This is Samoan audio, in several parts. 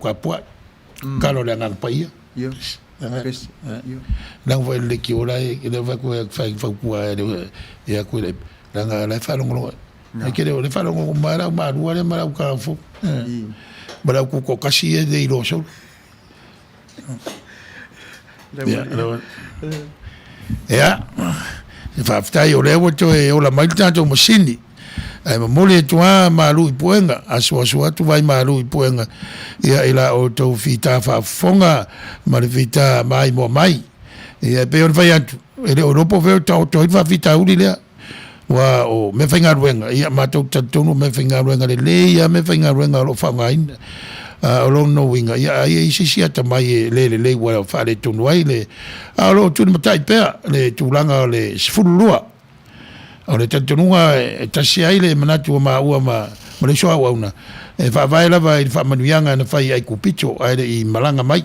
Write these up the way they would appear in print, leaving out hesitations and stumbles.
Kapuaʻi, kala o le Agaga Paia. Leaga foi le leitio la e le fai atu e fai fautua e le e atu i le leaga la e faalogologo ai ke le o le faalogologo mai le au malua lea ma le au taofo ma le au tutoatasi ia e le iloa solo. Ia, faafetai o lea ua toe ola mai le tatou masini. Ae momoli atu lava malu i puega, asuasu atu vai malu i puega ia i la outou fita faafofoga ma le fita maimoa mai. Ia e pei ona fai atu, e le o iloa po o fea o taoto ai le faafitauli lea. Aua o meafaigaluega, ia matou te talitonu o meafaigaluega lelei lava meafaigaluega o lo o faaaogaina. A o lona uiga, ia ai e i ai se isi atamai e le lelei ua faaletonu ai le... A o lo o tulimatai pea le tulaga o le 12. O le talitonuga e tasi ai le manatu o maua ma le uso auauna, e faavae lava i le faamanuiaga na fai i Aikupito ae le i malaga mai.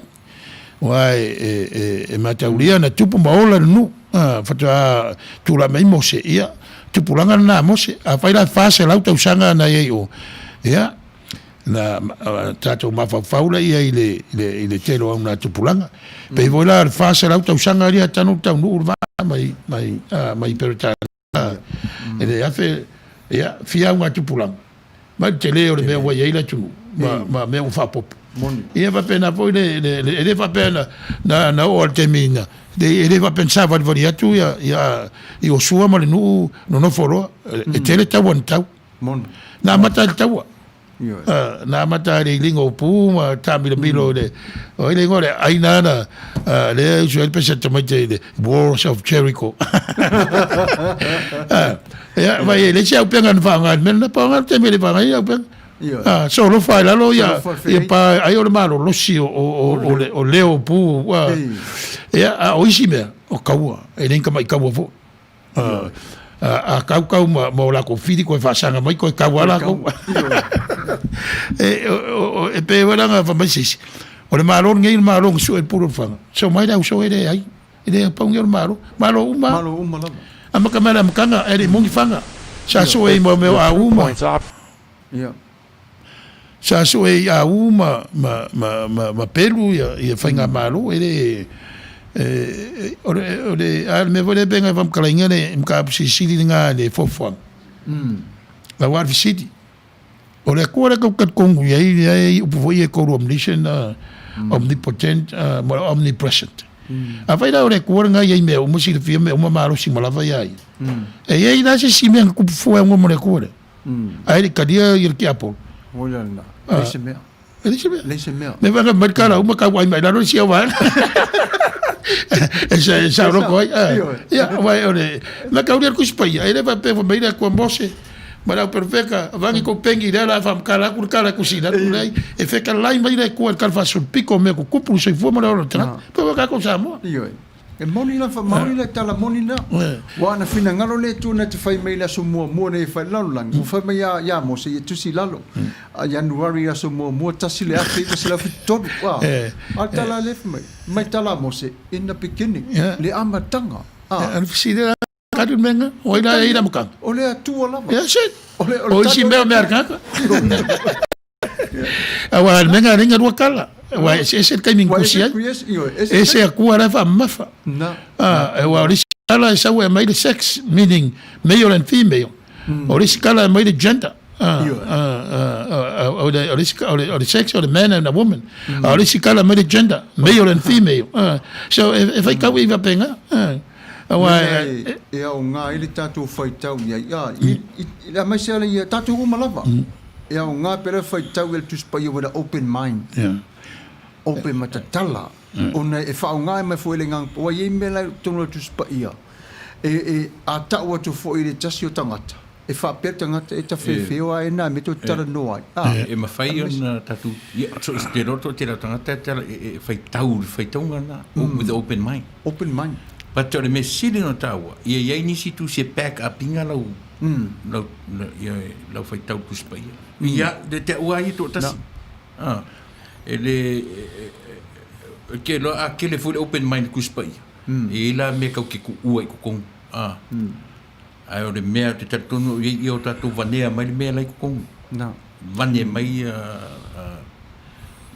Aua e mataulia na tupu ma ola le nuu, faatoa tulai mai Mose, ia, tupulaga lena a Mose. Afai la e 400 tausaga na i ai i o, ia, na tatou mafaufau laia i le tele o auna tupulaga. Pei foi la o le 400 tausaga lea talu ona taunuu le vaa mai Peretania i le afe, ia, fia auna tupulaga mai le tele o le mea ua i ai le atunuu ma mea ua faaopoopo. Ia faapena foi le, e le faapea na oo lava i le taimi na, e le faapea na savalivali atu Iosua ma le nuu nonofo loa, e tele taua na tau. Na amata i le taua. Na amata i le iliga o pu ma taamilomilo i le, o ai le igoa o le aina na, lea e usu ai le pese a tamaiti i le Walls of Jericho. Ia, vai e le isi auupega na faaaoga i le mea lena, pau lava le taimi e le faaaoga ai auupega. Solofa i lalo ia, ia pa, ai o le malolosi o leo o pu. Ia, a o isi mea, o taua, e le ni tamai taua foi. A kaukau ma o latou fili koe faasaga mai koe kau lava latou. E pei foi la ona fai mai se isi, o le Malo lenei o le Malo na sue e le pule o le faga. So mai le auso e leai, e le pau lenei o le Malo. Malo uma lava. Malo uma lava. Amata mai le amataga ae le i moni faga. Sa sue i mea o au ma. Sa sue i au ma ma ma ma ma pelu ia ia faigamalo e le o le o le a le mea foi lea pei ona e faamatalaina le mataupu silisili lena i le fuafuaga. Aua o le fesili, o le Atua lea tatou te talitonu i ai lea e i ai upu foi ia e tolu omniscient, omnipotent ma le omnipresent. Afai la o le Atua lena e i ai mea uma, silafia mea uma, malosi uma lava ia ia, e i ai la se isi mea na tupu fua e aunoa ma le Atua lea? Ae le i talia ia le tiapolo. Oi la lena. Leai se mea. E leai se mea. Leai se mea. Me whaka mai kala uma ka wai mai lalo i sia waenga. E sa e sa roko ai. Ia wai ole. Na ka uri ku spai. E le fa pe mai le ku Mose. Ma lau perfeka vangi ko pengi le la fam kala ku kala ku sina ku lei. E feka lai mai le ku kala fa sul piko me ku kupu soifua ma le ora tanga. Pe ka ko Samoa. Ioe. E moni la, maoni le tala moni la. Ua ana finagalo le Atua na te fai mai i le aso muamua nei e fai i le lalolagi, ua fai mai ia Mose ia tusi i lalo, a Ianuari aso muamua 1973, a, a le tala a le fai mai, mai tala a Mose, in the beginning, le amataga, a. A le fesili la, kali le mea lena, o ai la e i ai le amataga? O le Atua lava. That's it. O isi mea o mea a le tagata. Aua le mea lena e lua tala. Aua e eseese le taimi na tusi ai. Ese Atua la e faamamafa. Aua o le isi tala e sau e aumai le sex, meaning male and female. O le isi tala e aumai le gender. O le sex o le man and a woman. A o le isi tala e aumai le gender, male and female. So e faitau i faapena. Aua e. E aoga ai le tatou faitau i ai, a, i, i, aemaise ala ia tatou uma lava. E aoga pe le faitau i le Tusi Paia with an open mind. Yeah. Open matatala. Ona e faaaoga ai mai foi le Agaga, ua i ai mea la i totonu o le Tusi Paia, e, e, a tau atu foi i le tasi o tagata, E faapea le tagata e tawhewheo a e na me to talanoa ai. A, E mawhai ona tatu, ia, so i te roto te rau tangata e tala, e whaitau, le whaitaunga na, with open mind. Open mind. But o le mea sili ona taua, ia i ai nisi tusi e back up inga lau, lau, ia, lau whaitau tusi paia. Ia, le te ua ia toatasi. Ah, e le, e ke loa a kele foi le open mind tusi paia. E i la mea kau ke ku ua i kokong. Ah. Ae o le mea ou te talitonu au i ai ia o tatou vanea mai le mea la i totonu. Na. Vane mai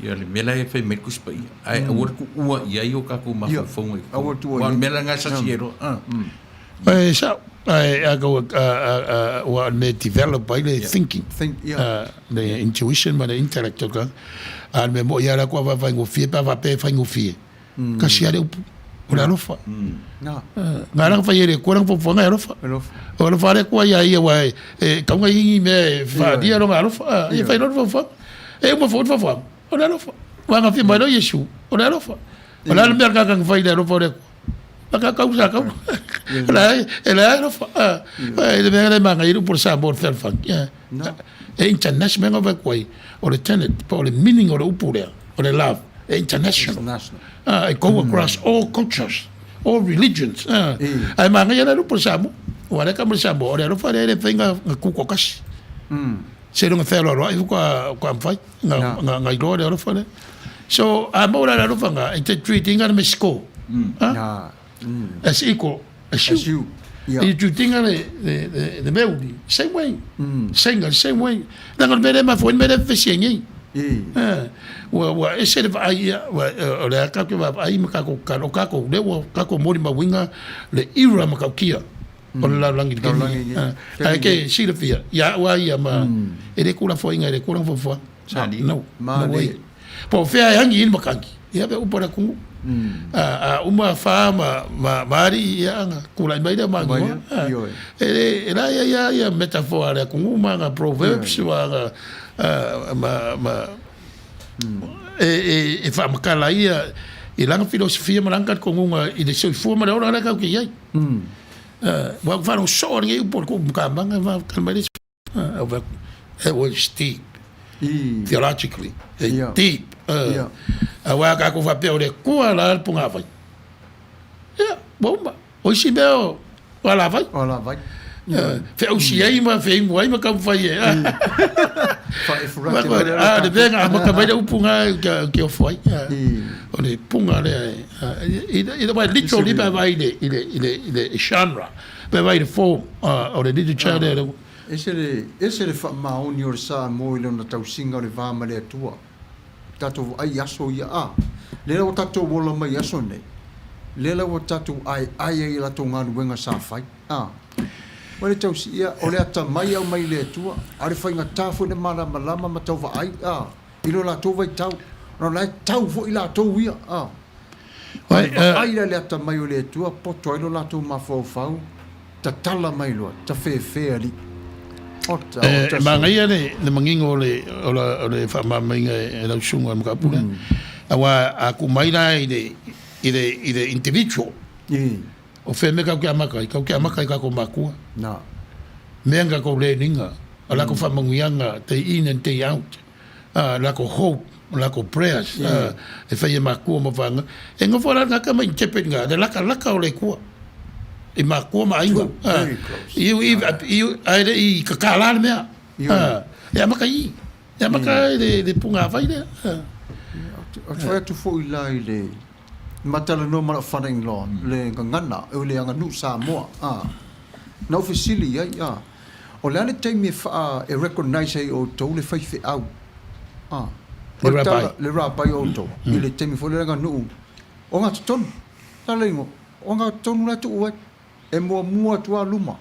Ia le mea la e fai mai le Tusi Paia, ae aua le tuua i ai o tatou mafaufauga i totonu. Aua o le mea lena e sasi ai loa. E sao, ae a ua o le mea e develop ai le thinking, le intuition ma le intellect o le tagata. A o le mea moi lava la ua vaavaigofie pe a faapea e faigofie, Tasi lava le upu, o le alofa. Na ala ona fai e le Atua lana foafoaga e alofa. O alofa lava le Atua ia ia aua e tatau ona i ai ni mea e faaalia lona alofa. Ia fai loa le foafoaga. E uma foi le foafoaga, o le alofa. Aua na afio mai loa Iesu, o le alofa. O le a le mea a le tagata na fai i le alofa o le Atua? Tau sa tau. O le e leai alofa. E le mea lea e manaia ai le upu a le Samoa o le fealofani. E international, mea na ou fai atu ai, o le tenet po o le meaning o le upu lea, o le love, e international. E go across all cultures, all religions. Ae manaia la le upu a le Samoa. Aua o lea e tau mai le Samoa, o le alofa lea e le mafai ona tutoatasi. Seiloga fealoaloai faatoa mafai ona iloa le alofa lea. So, a maua la le alofa lena, e te treat ina le Mexico as equal as you. E treat ina le meuli, same way. Same, same way. Leaga o le mea lea e mafua ai le mea lea e vevesi ai nei. Ua ese le vaai ia, o lea tatou te vaavaai ma tatou tatalo, o tatou lea ua tatou molimauina le era matautia. O le lalolagi i le taimi lenei. Ae ke silafia, ia au lava ia ma, e le tuulafoaiina e le Atua lana fuafuaga. No, no way. Po o fea e agi ai le matagi, ia pe upu a le atunuu. A uma fa ma alii, ia ona tulai mai lea ma agi loa. E la e i ai lava ia metaphor a le atunuu ma ana proverbs ma ana, ma e faamatala ai i lana filosofia ma lana talitonuga i le soifua ma le ola lea tatou te i ai. Ua ou faalogo soo lenei upu o le tuu mukamaga ma tali mai le isi it was deep theologically deep aua a tatou faapea o le Atua la le punavai ia ua uma o isi mea o alavai o alavai feausi ai ma feinu ai ma taumafai e a le mea na amata mai le upu na ke ofo ai o le punga lea e aua literally pe a vaai i le genre pe a vaai i le form o le literature lea Ese le, ese le faamaoni o le Samoa i lona tausiga o le va ma le Atua. Tatou vaai i aso ia a. Lea la ua tatou ola mai i aso nei, lea la ua tatou aeae ai i latou galuega sa fai. A. O le tausi, ia, o le atamai e aumai i le Atua, a o le faigata foi le malamalama ma tau vaai, a, i lo latou vaitau, ona o la e tau foi latou ia, a. O le vaai la i le atamai o le Atua, poto ai lo latou mafaufau, tatala mai loa, tafefe alii. Ota, ota E manaia le manino o le faamalamalamaina e lau susuga o le mataupu lea. Aua a tuu mai la i le individual, O fea mea tatou te amata ai? Tatou te amata i tatou matua. Na. Mea na tatou learning-a, o latou faamanuiaga day in and day out, latou hope, latou prayers e fai e matua ma fanau. E nofo la le tagata ma interpret ina le latalata o le Atua i matua ma aiga. Ae le i tatala le mea. E amata i i. E amata i le punavai lea. Ou te fai atu foi la i le Ma talanoa ma la'u father-in-law, le gagana, o le aganuu Samoa, a. Na ou fesili i ai, a, o le a le taimi e faa, e recognise ai e outou le faifeau, a. Le rabbi. Le rabbi o outou, i le taimi foi lea le aganuu ogatotonu, tala igoa, ogatotonu la e tuu ai. E muamua atu lava luma.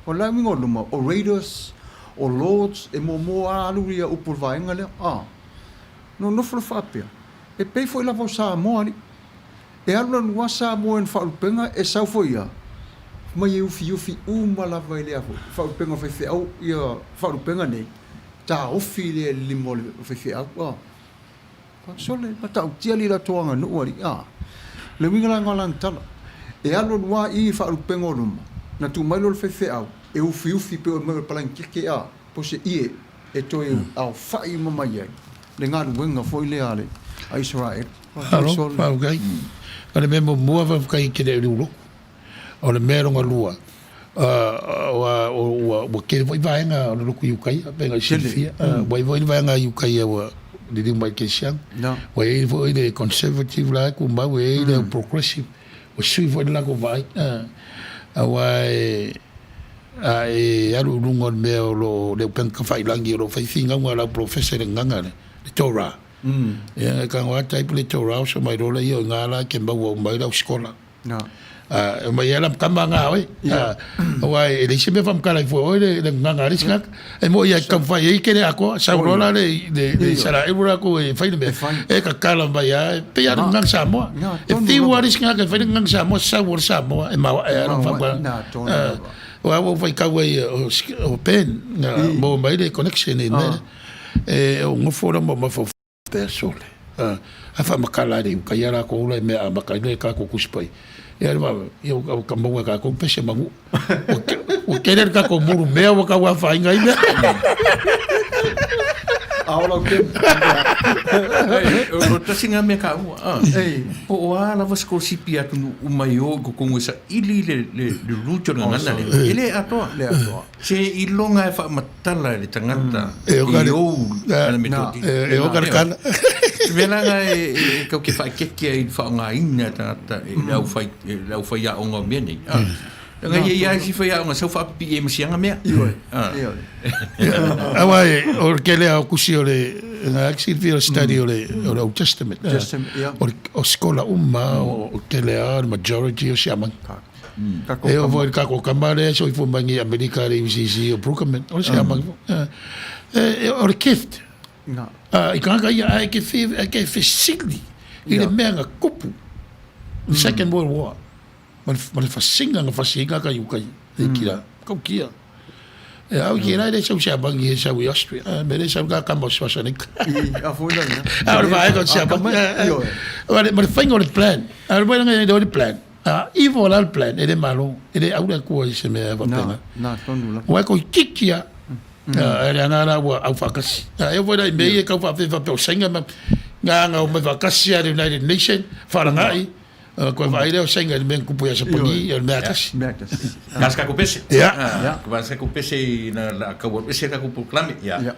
O le a uiga o luma? O raiders, o lords, e muamua lava alu ia upu o le vaega lea, a. Nonofo loa faapea, e pei foi lava o Samoa alii. E alu alu lava Samoa i ona faalupega, e sau foi ia, mai e ufiufi uma lava i le a foi, faalupega o faifeau ia faalupega nei, taofi lea i le lima o le faifeau, a. Sole, matautia alii latou aganuu alii, a. Le uiga la lena o lana tala, e alu alu lava i faalupega o luma, na tuu mai loa le faifeau, e ufiufi pei o le palainitete, a. po o se ie e toe aofai uma mai ai le galuega foi lea a le a Isaraelu. Malo, faafetai. O le mea muamua faafetai e te le o le ulotu. O le mea lona lua, ua tele foi vaega o le lotu i Ukaia, pei ona e silafia. Ua i ai foi le vaega i Ukaia ua liliu mai i le kerisiano. Ua i ai foi le conservative la e tumau, e i ai le progressive, ua sui foi le latou vaai. Aua e A e alu i luga o le mea o lo o le upega tafailagi o lo o fai finauga a lau polofesa i le gagana lea, le Torah. Ia ngai ka ngoa type le Torah so mai lola ia o ngā la ke maua o mai lau skola. E mai ala kama ngā oi. Aua e le isi mea whamkala i fua oi le le nganga le singak. E mo ia ka whai e kere ako sau lola le le le sara e ura ko e whai le mea. E ka kala mai a e pe ala ngang Samoa. E whiu a le singak e whai le ngang Samoa sau o le Samoa e mawa e ala whamkala. Ua ua whai kau ai o pen mo mai le connection e mea. E o ngofo la mo mafau pea sole. A whamakala le uka ia la ko ula e mea a maka le ka ko kuspai. Ia le wa ia o ka maua ka ko pese mangu. O kere ka ko muru mea wa ka wa whainga i mea. A ola o ke. O tasi ngā mea ka ua. Po o a lava sikolasipi atu uma i o i kokongu e sa ili le le root o le ngana le. E le atoa. Le atoa. Se iloga e faamatala e le tagata i ou ana metotino. E o ka kala. Mea la nga e kau ke whaekeke ai i le faaaogaina e tagata e le au whai, e le au whai aoga o mea nei. Nga ia ia isi whai aoga sau whaapipi e masianga mea. Ioe. Ioe. Aua e, o le kele au kusi o le, nga silfia o study o le, o le Old Testament. Testament, yeah. O le, o skola uma, o kele a, le majority o siamang. Kako E o foi kako kama le soifua mai i Amerika le UCC o Bruckerman. O le siamang. E, o le gift. I kanga ia ai ke fi ke fesili i le mea nga kupu. The Second World War. Ma le fasinga nga fasinga ka yuka i kira. Kau kia. E au ki rai le sau siamang i sau i Austria. Me le sau ka kama o Schwarzenegger. I a foi la ina. A o le vaega o siamang. Ma le fainga o le plan. A o le vaega o le plan. A ivo la le plan, e le malo, e le aula kua i se mea faapena. Na, tonu la. Ua ko tiki a, e le ana la ua au whakasi. A e voi la i mea ia kau whawhe whape o sainga ma, ngā ngā o mai whakasi a le United Nation, wharangai, koe whaire o sainga i le mea kupu ia sapani, o le mea kasi. Mea kasi. Nā se kako pese. Ia. Nā se kako pese i na la kaua pese kako proklame. Ia. Ia.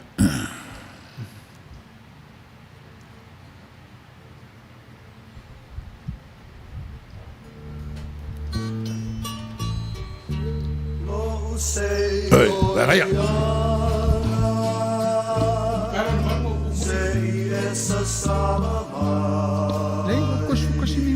Oi, whakaia. Nei, o kosi kasi mi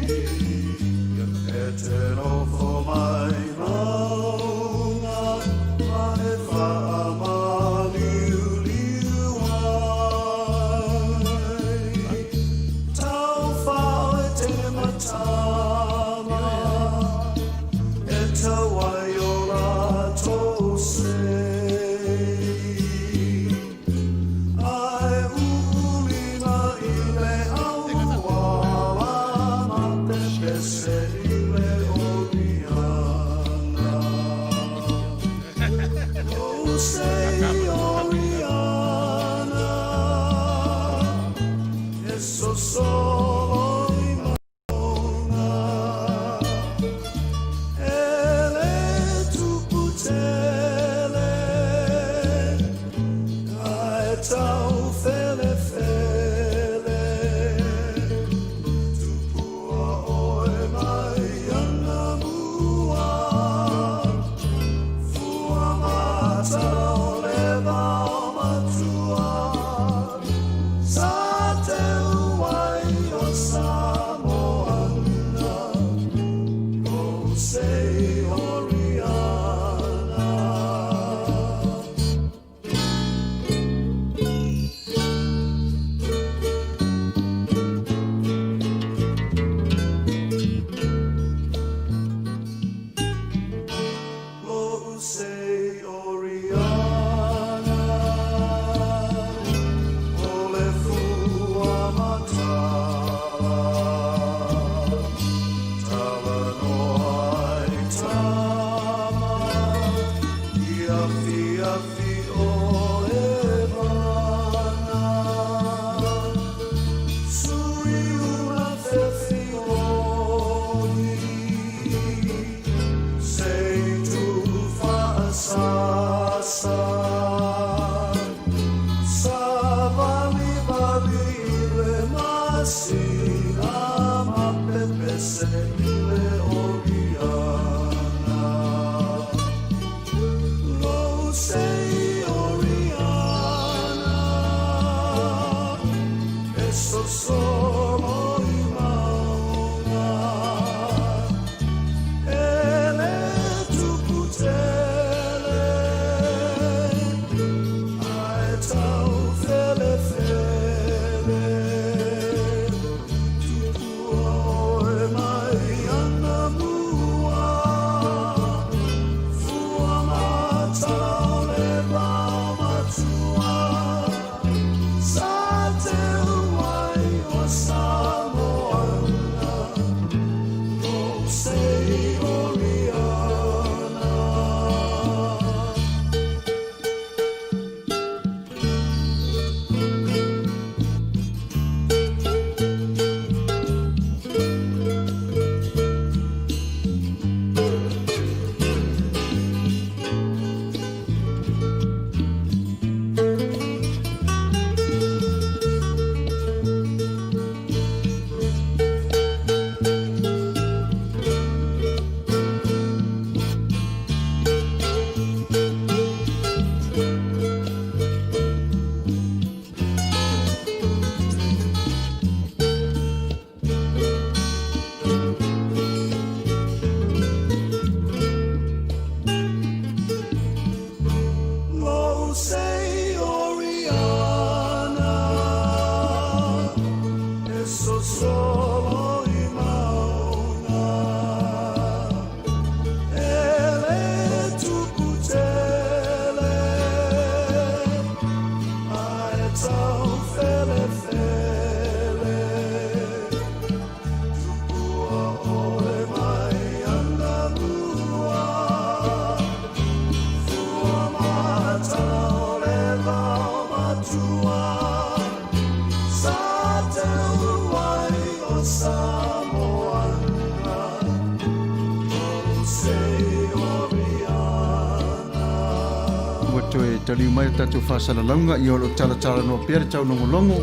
Ua toe taliu mai o tatou faasalalauga, ia o lo o talatalanoa pea le taulogologo.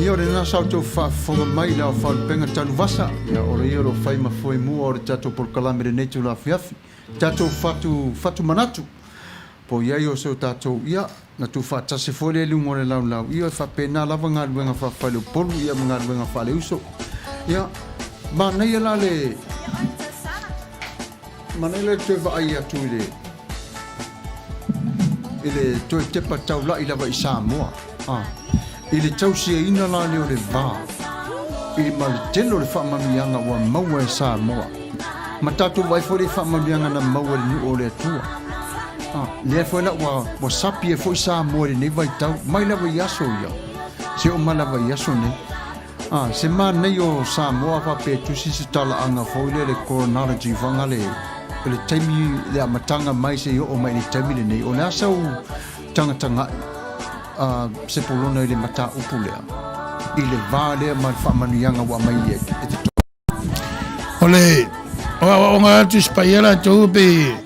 Ia o lena sa outou faafofoga mai i le aofaulupega tanuvasa, ia o ia o lo o fai ma foemua o le tatou polokalame i lenei itula afiafi. Tatou fatu, fatu manatu. Po o i ai o se o tatou, ia, na tuufaatasi foi lea i luga o le laulau, ia, e faapena lava galuega faafaleupolu, ia, ma galuega faaleuso. Ia, manaia la le, manaia la le toe vaai atu i le, i le toe tepa taula'i lava i Samoa, a, i le tausiaina la lea o le va, i ma le tele o le faamanuiaga ua maua e Samoa, ma tatou vaai foi i le faamanuiaga na maua e le nuu o le Atua. A, lea foi la ua, ua sapi ai foi Samoa i lenei vaitau, mai lava i aso ia, se oo mai lava i aso nei. A, se manaia o Samoa faapea e tusi se talaaga foi lea le chronology faga le, le taimi le amataga mai seia oo mai i le taimi lenei. O le a sau tagatagai a Sepulona i le mataupu lea, i le va lea ma le faamanuiaga ua aumai e te O le aoaoga atu i Sipaia latou pe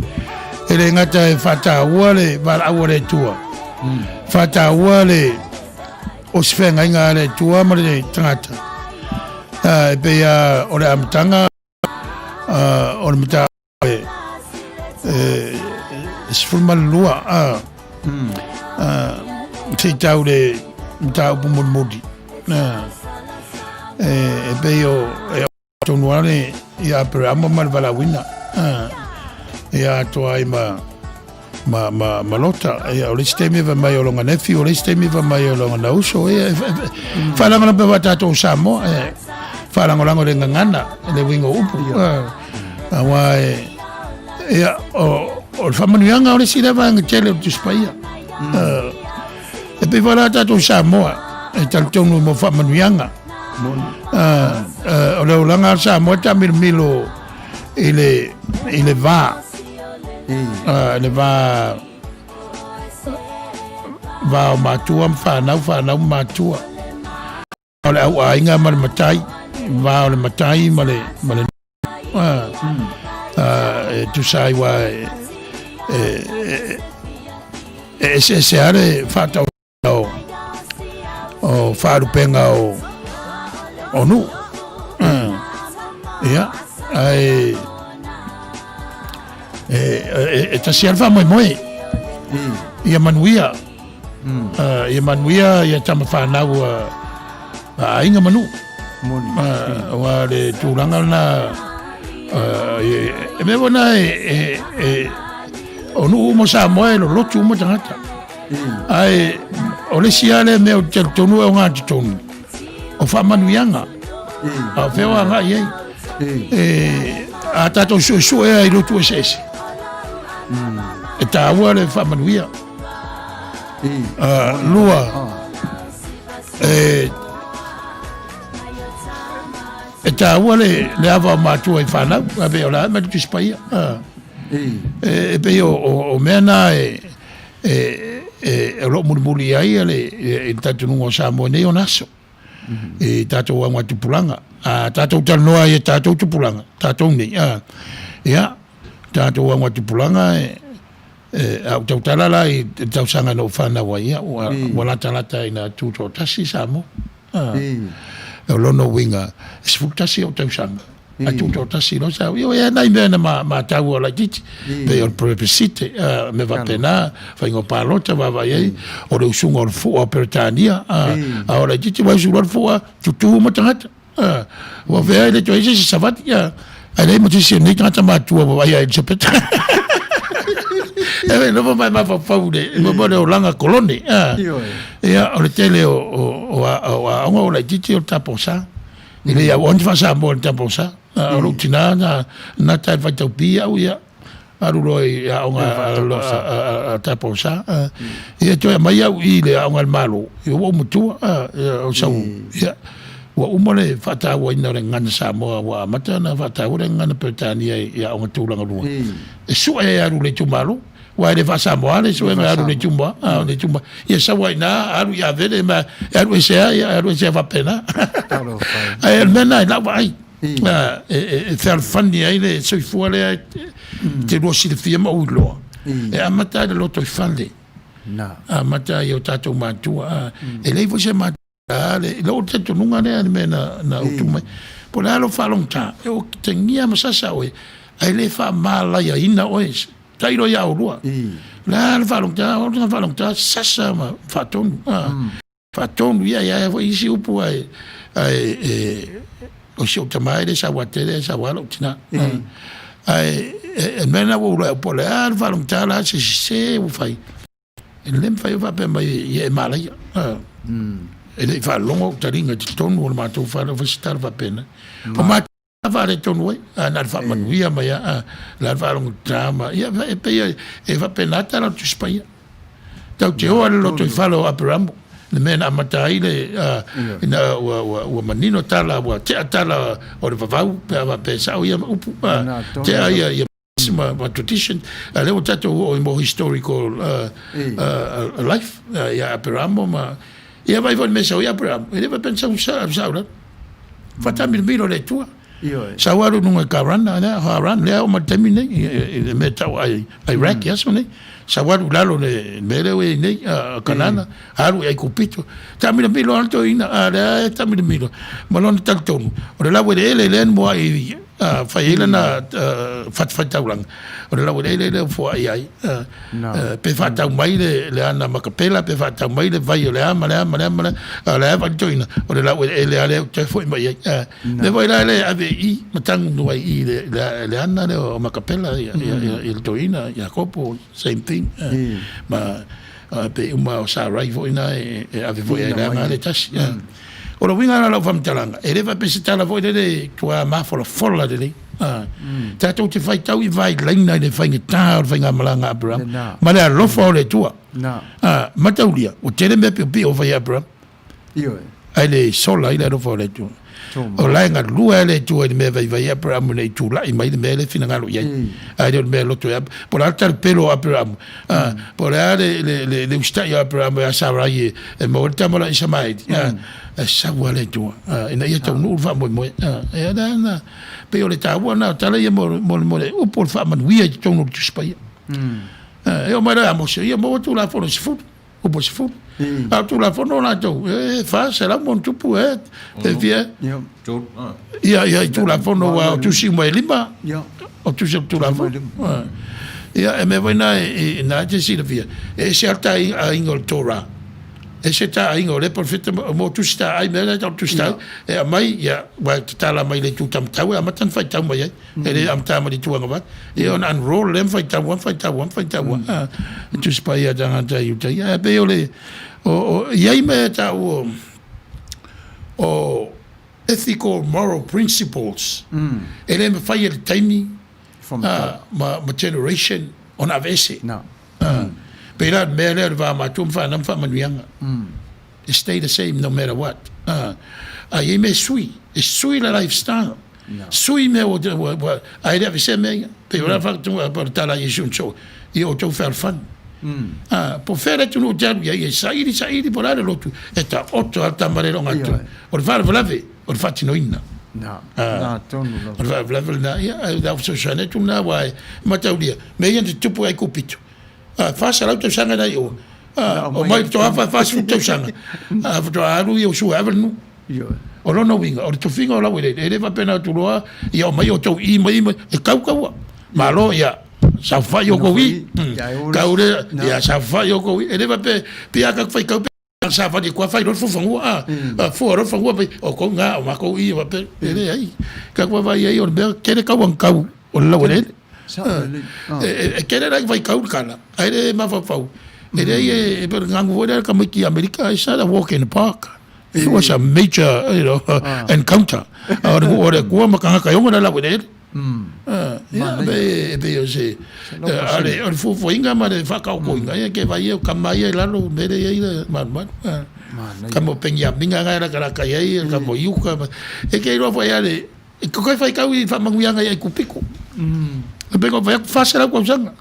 e le gata e faataua le valaau a le Atua, faataua le o se feagaiga a le Atua ma le tagata. E pei lava o le amataga o le mataupu e 12 se i tau le mataupu mulimuli. E pei o e tonu lava le ia Aperahama ma le valaauina ia atoa ai ma ma ma ma Lota. Ia o le isi taimi e fai mai o lona nephew, o le isi taimi e fai mai o lona uso. Ia e faalagolago pea tatou Samoa, e faalagolago i le gagana, i le uiga o upu. Aua e ia o o le faamanuiaga o le isi lea vaega tele o le Tusi Paia. E pei foi la tatou Samoa e talitonu mo faamanuiaga. O le olaga a Samoa e taamilomilo i le i le va i le va va o matua ma fanau, fanau ma matua. O le au aiga ma le matai, va o le matai ma le ma le e tusa ai wa e e e eseese lava le faatau o o faalupega o o nuu. Ia, ae e, e, e tasi lava le faamoemoe. Ia manuia. Ia manuia ia tama fanau a aiga ma nuu. Aua le tulaga lena e mea foi lena e o nuu uma o Samoa e lolotu uma tagata. Ae o le isi lava lea mea ou te talitonu e ogatotonu, o faamanuiaga. A o fea o agai i ai? E, a tatou suesue ai i lotu eseese, e taua le faamanuia. Lua, e, e taua le, le ava o matua i fanau, a pei o le a mai le Tusi Paia. E, e pei o, o, o mea na e, e, e, o lo o mulimuli ai le, i le talitonuga o Samoa nei ona aso. I tatou augatupulaga. A tatou talanoa i tatou tupulaga, tatou nei, a, ia, tatou augatupulaga e, e, a ou tautala la i le tausaga na ou fanau ai, ia, ua, ua latalata ina tutoatasi Samoa. A, o lona uiga, e 11 ou tausaga, ae tutoatasi loa Samoa. Ia, e nai mea na mataua laitiiti, pei o le plebiscite, a, mea faapena, faiga o palota, vaavaai ai, o le usuga o le fua o Peretania, a, a o laitiiti, ua usu loa le fua, tutū uma tagata. Ua fea ai le toe se savali, ae leai ma se isi o nei tagata matua ua vaaia Elisapeta. E nofo mai mafaufau le mo le olaga kolone. Ia o le tele o aoga o laitiiti o le taposa. E le au ona faa-Samoa i le Taupousa. O lou tina na nata i le faitau pi au ia alu loa i aoga a Taupousa. Ia toe aumai au i le aoga a le Malo, ia ua ou matua, o sau, ia, ua uma le faatauaina o le gagana Samoa ua amata ona faataua le gagana Peretania i aoga tulaga lua. E sue e alu i le itumalo. Aua e le faa-Samoa le suega e alu i le itumalo, a o le itumalo, ia sau lava i ina, alu i Avele ma e alu ese lava, ia e alu ese lava faapena. Ae o le mea lena i lau vaai, e fealofani ai le soifua lea e te lua silafia ma ou iloa, e amata lava i le lotoifale, amata i o tatou matua. E leai foi se matua A le, i lou talitonuga lea le mea na, na utu mai. Po o le a lou faalogogata, e otegia ma sasa oe, ae le faamalaiaina oe, tailo ia oulua. O le a le faalogogata, o le faalogogata, sasa ma faatonu. Faatonu, ia, ia foi isi upu ae, ae, e, o si ou tama e le saua tele, ae saua lou tina. Ae, e, e mea na ua ou iloa, po o le a le faalogogata, o le a se sese ua fai. E le mafai ona faapea mai ia e malaia. E le i faalogo ou taliga i totonu o le matou fale o fai se tala faapena. O matou faaletonu ai, a na o le faamanuia mai lava, la le faalogotata ma, ia e pei e faapena tala o le Tusi Paia. Tatou te o lava i le lotoifale o Aperamo, le mea na amata ai le, ina ua manino tala, ua tea tala o le vavau pe a faapea e sao ia upu, tea ia ma tradition, a lea ua tatou oo i mo historical life ia Aperamo ma ia vaai foi i le mea e sau ai Aperamo, e le faapea na sau sao sao lava. Faataamilomilo le Atua. Sau alu i luga i Karana, lea Haran, lea oo mai le taimi nei, i le mea e tau ai Iraq i aso nei. Sau alu i lalo i le mea lea ua i ai nei, Kanana, alu i Aikupito. Taamilomilo lava le toeaina, a lea e taamilomilo ma lona talitonu, o le laueleele lea na muai fai ai lana fatafaitaulaga, o le laueleele lea ua foai ai, pe faatau mai le ana makapela, pe faatau mai le vai o le a ma le a ma le a ma le a, o lea e vaai le toeaina, o le laueleele lava lea ua toe foi mai ai. Lea foi la e ave i i, ma tagu ai i le ana lea o Makapela i le toeaina, Iakopo, same thing. Ma pei uma o Sarai foi na e ave foi ai le aga le tasi. O le uiga la o lau faamatalaga, e le faapea se tala foi lele e tuaa mafolafola lelei. Tatou te faitau i vailaina i le faigata o le faigamalaga a Aperama ma le alofa o le Atua. Mataulia, ua tele mea piopio ua fai e Aperama. Ae le sola ai le alofa o le Atua. O la e galue lava le Atua i le mea e vaivai ai Aperama ina i tulai mai le mea lea e finagalo i ai. Ae le o le mea e loto ia Po o le a le talapelo o Aperama, po o le a le usitai o Aperama ia Sarai e maua ai le tama la Isamaeli, e sau lava le Atua ina ia taunuu le faamoemoe. Ia lea na, pei o le taua lena o tala ia mo le upu o le faamanuia i totonu o le Tusi Paia. E oo mai loa ia Mose, ia maua Tulafono e 10. Upu 10. A o Tulafono latou, e 400 ma ona tupu e, pe fia e. Ia, ia, i Tulafono aua o tusi uma e lima, o tusi o le Tulafono. Ia, e mea foi na e, na e te silafia, e ese lava le taaiga o le Torah, ese taaiga o lea perofeta mo tusi taai, mea la e tau o le tusi taai, e aumai, ia, ua tatala mai le itu taumatau e amata ona faitau mai ai. E le amata ma le itu agavale. Ia ona unroll lea ma faitau lava, faitau lava, faitau lava. E Tusi Paia a tagata i uta ia. Ae pei o le, o, o, i ai mea e tau o, o ethical moral principles, e le mafai e le taimi ma, ma generation ona aveese. Pei la o le mea lea o le va matua ma fanau ma faamanuiaga. It stay the same no matter what. A i ai mea e sui, e sui le lifestyle. Sui mea ua, ua, ua, ae le aveesea mea ia. Pei o le whakatunga pa o le tala a Iesu na soo, i o tou fealofani. Po fea le atunuu e te alu i ai, e saili, saili, po o le a le lotu, e taoto lava le tama lea i lona atu. O le faalavelave, o le faatinoina. O le faalavelave lena, ia, ae o le au fesoasoani atu lena, aua e mataulia, mea ia na tutupu i Aikupito. 400 tausaga na i o, omai faatoa 40 tausaga, faatoa alu Iosua e ave le nuu. O lona uiga, o le tofiga o laueleele, e le faapena atu loa, ia omai outou i mai mai, e kau kaua. Malo, ia, saofafai outou i. Kau lea, ia saofafai outou i. E le faapea, pei a tatou faitau pe savali atu lava fai loa le fuafanua, a, fua loa le fanua, o outou na, o matou i, faapea, e leai. Tatou vaavaai i ai, o le mea, tele kaua na kau o le laueleele. E tele la ina faitau le tala, ae le mafaufau. E leai, e pei o le ganu foi lea a le tamaiti Amerika, it's not a walk in the park. It was a major, you know, encounter. O le o le Atua ma tagata e oga le laueleele. Ia, e pei o se, a le, o le fuafuaina ma le faataotoina, ia ke vaai ia o tama ia i lalo, mea lea e i ai le malumalu. Tama o Peniamina na e latalata i ai, tama o Iuta. E te iloa foi lava le, E toe faitau i faamanuiaga i Aikupito. E pei ona fai atu, 400 tausaga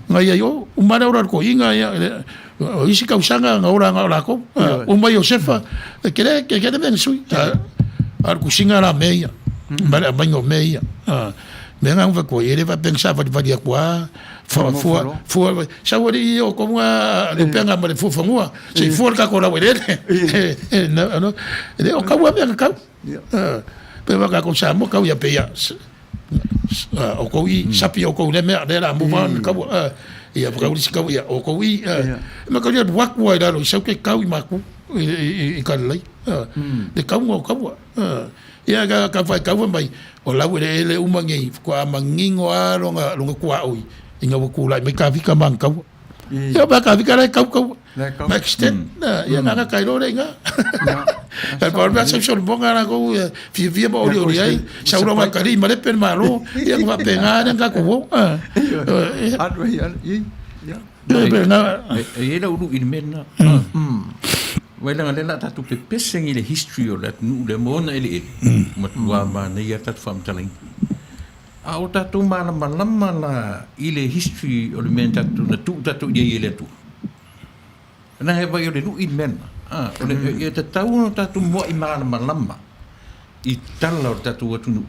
na i ai o, uma lava le ola o le toeaina, ia, o isi tausaga na ola na o latou. Uma Iosefa, e tele, tele mea na sui. A o le tusiga la o mea ia, ma le aumaiga o mea ia. Mea na fai atu ai, e le faapea na savalivali atu lava, fua, fua, fua, sau alii ia o tonu lava Lupega ma le fuafanua, se i fua le tatou laueleele. E le o tau lava mea na tau. Pe wa ka ko sa mo kau ia pe ia o kou i sapi o kou le mea le la mo va kau ia pa kau si kau ia o kou i ma kau ia waku ai lalo i sau ke kau i maku i ka lei le kau ngo kau ia ka ka fai kau mai o lau ele ele uma ngi ko a mangingo a longa longa kua oi inga wa kulai mai ka fika mang kau Ia pa ka vika lai kau kau. Ma extend. Ia nga ka ilo le nga. Ka pa ba sa so bonga la ko fia fia ba oli oli ai. Sa ura ma kari ma le pe ma lo. Ia nga pe nga ne ka ko. Alu ai alu. Ia. E i ai lau ulu i le mea lena. Vai leaga o lea o le a tatou pepese i le history o le atunuu lea ma ona eleele, matua manaia lava tatou faamatalaina. A o tatou malamalama la i le history o le mea na tatou, na tuu tatou i ai e le Atua. Leaga e vaai o le lui le mea lena. A, o le, e tatau ona tatou muai malamalama i tala o le tatou atunuu.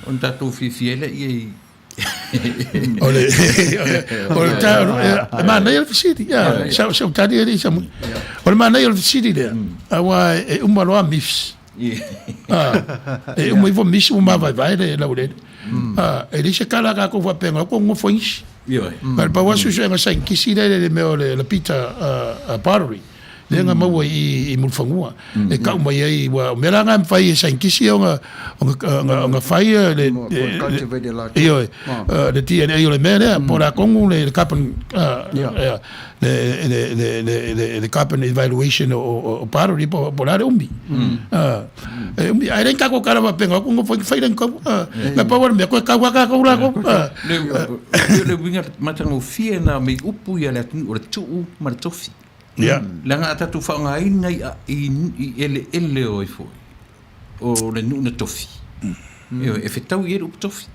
Ona tatou fiafia ai lea i O le, o le, e manaia le fesili. Sa, sa tali e sa O le manaia o le fesili lea, aua e uma loa myths. E uma ifo misi ua mavaevae le laueleele. E leai se tala a tatou faapea na o nofo isi. Ma le pau lava suesuega saienitisi lea i le mea o le Lapita Pottery lea na maua i Mulifanua e tau mai ai ua o mea la na e mafai e saienitisi ona ona fai le ioe le DNA o le mea lea po o le a tonu le carbon le carbon evaluation o pottery po o le a le umi. E umi, ae le i tatou tala faapea na nofo ai fai le kau. Na pau o le mea, koe kau a tatou la. Le uiga matagofie na mei upu ia le atunuu o le tuu ma le tofi. Ia. Leaga a tatou faaaogaina i eleele o ai foi, o le nuu na tofi. E fetau i ai le upu tofi.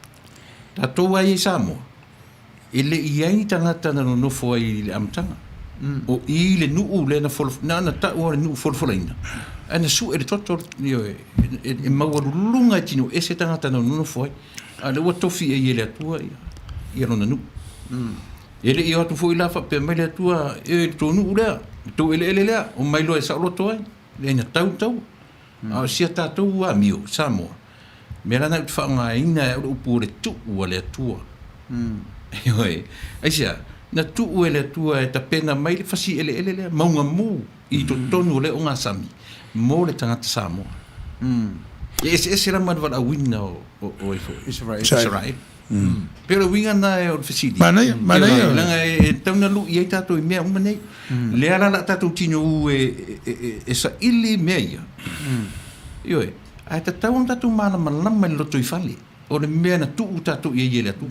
Tatou lava ia i Samoa, E le i i ai ni tagata na nonofo ai i le amataga. O i le nuu lea na fola, na ona tau o le nuu folafolaina, ae na sue le toto, ioe, e maualuluga e tino ese tagata na nonofo ai, a o lea ua tofi i ai e le Atua ia lona nuu. E le i o atu foi la faapea mai le Atua, e le tou nuu lea, le tou eleele lea, omai loa e saoloto ai, leai na tau le taua. A o si a tatou amio, Samoa, mea la na ou te faaaogaina e au le upu o le tuu a le Atua. Ioe. Aisea? Na tuu e le Atua e tapena mai le fasi eleele lea, mauga mu i totonu o lea ogasami mo le tagata Samoa. E eseese la ma le valaauina o ai foi? Israel. Israel. Pei o le uiga lena o le fesili. Manaia, manaia. Leaga e tatau ona lui ai tatou i mea uma nei. Lea la o le a tatou tinou e saili mea ia. Ioe. Ae tatau ona tatou malamalama i le lotoifale o le mea na tuu tatou i ai e le Atua.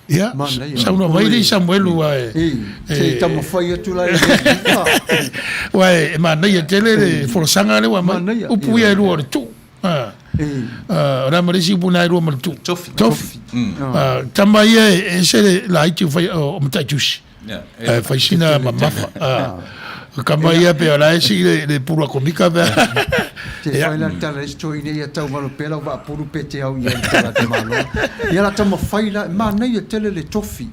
Ia, saunoa mai alii Samuelu aua e... Se i taumafai atu la i le Aua e manaia tele le folasaga lea ua aumai. Upu ia e lua o le tuu. O le a ma le isi upu na e lua ma le tuu? Tofi. Tofi. Tama ia e ese le laiti o Mataitusi. Ae fai sina mamafa. O tama ia pei o la e sii le pulu atomika pe a. Te whai la tala e story nei ia tau malo pela wa pulu pe te au ia tala te malo. Ia la tama whai la, ma nei e tele le tofi.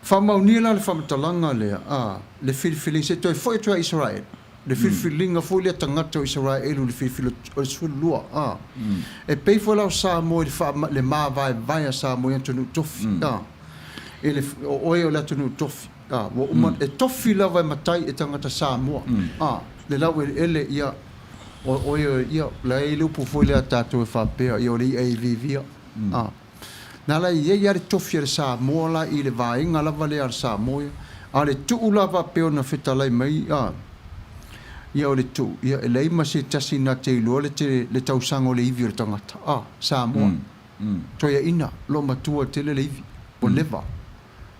Whamaunia la le whamatalanga lea, le filifili se toi foi atu a Israel. Le filifiliga foi lea tagata o Isaraelu i le filifili o le 12, a. E pei foi la o Samoa i le faa, le mavaevae a Samoa i atunuu tofi, a. I le, o oe o le atunuu tofi, a. Ua uma, e tofi lava e matai e tagata Samoa, a. Le laueleele, ia, o oe, ia, la e i ai le upu foi lea a tatou e faapea, ia o le i'a e iviivia, a. Na ala e i ai lava le tofi a le Samoa la i le vaega lava lea a le Samoa ia. A o le tuu lava pei ona fetalai mai a Ia o le tuu, ia e leai ma se tasi na te iloa le te le tausaga o le ivi o le tagata, a, Samoa. Toeaina, lo matua tele le ivi. Ua leva.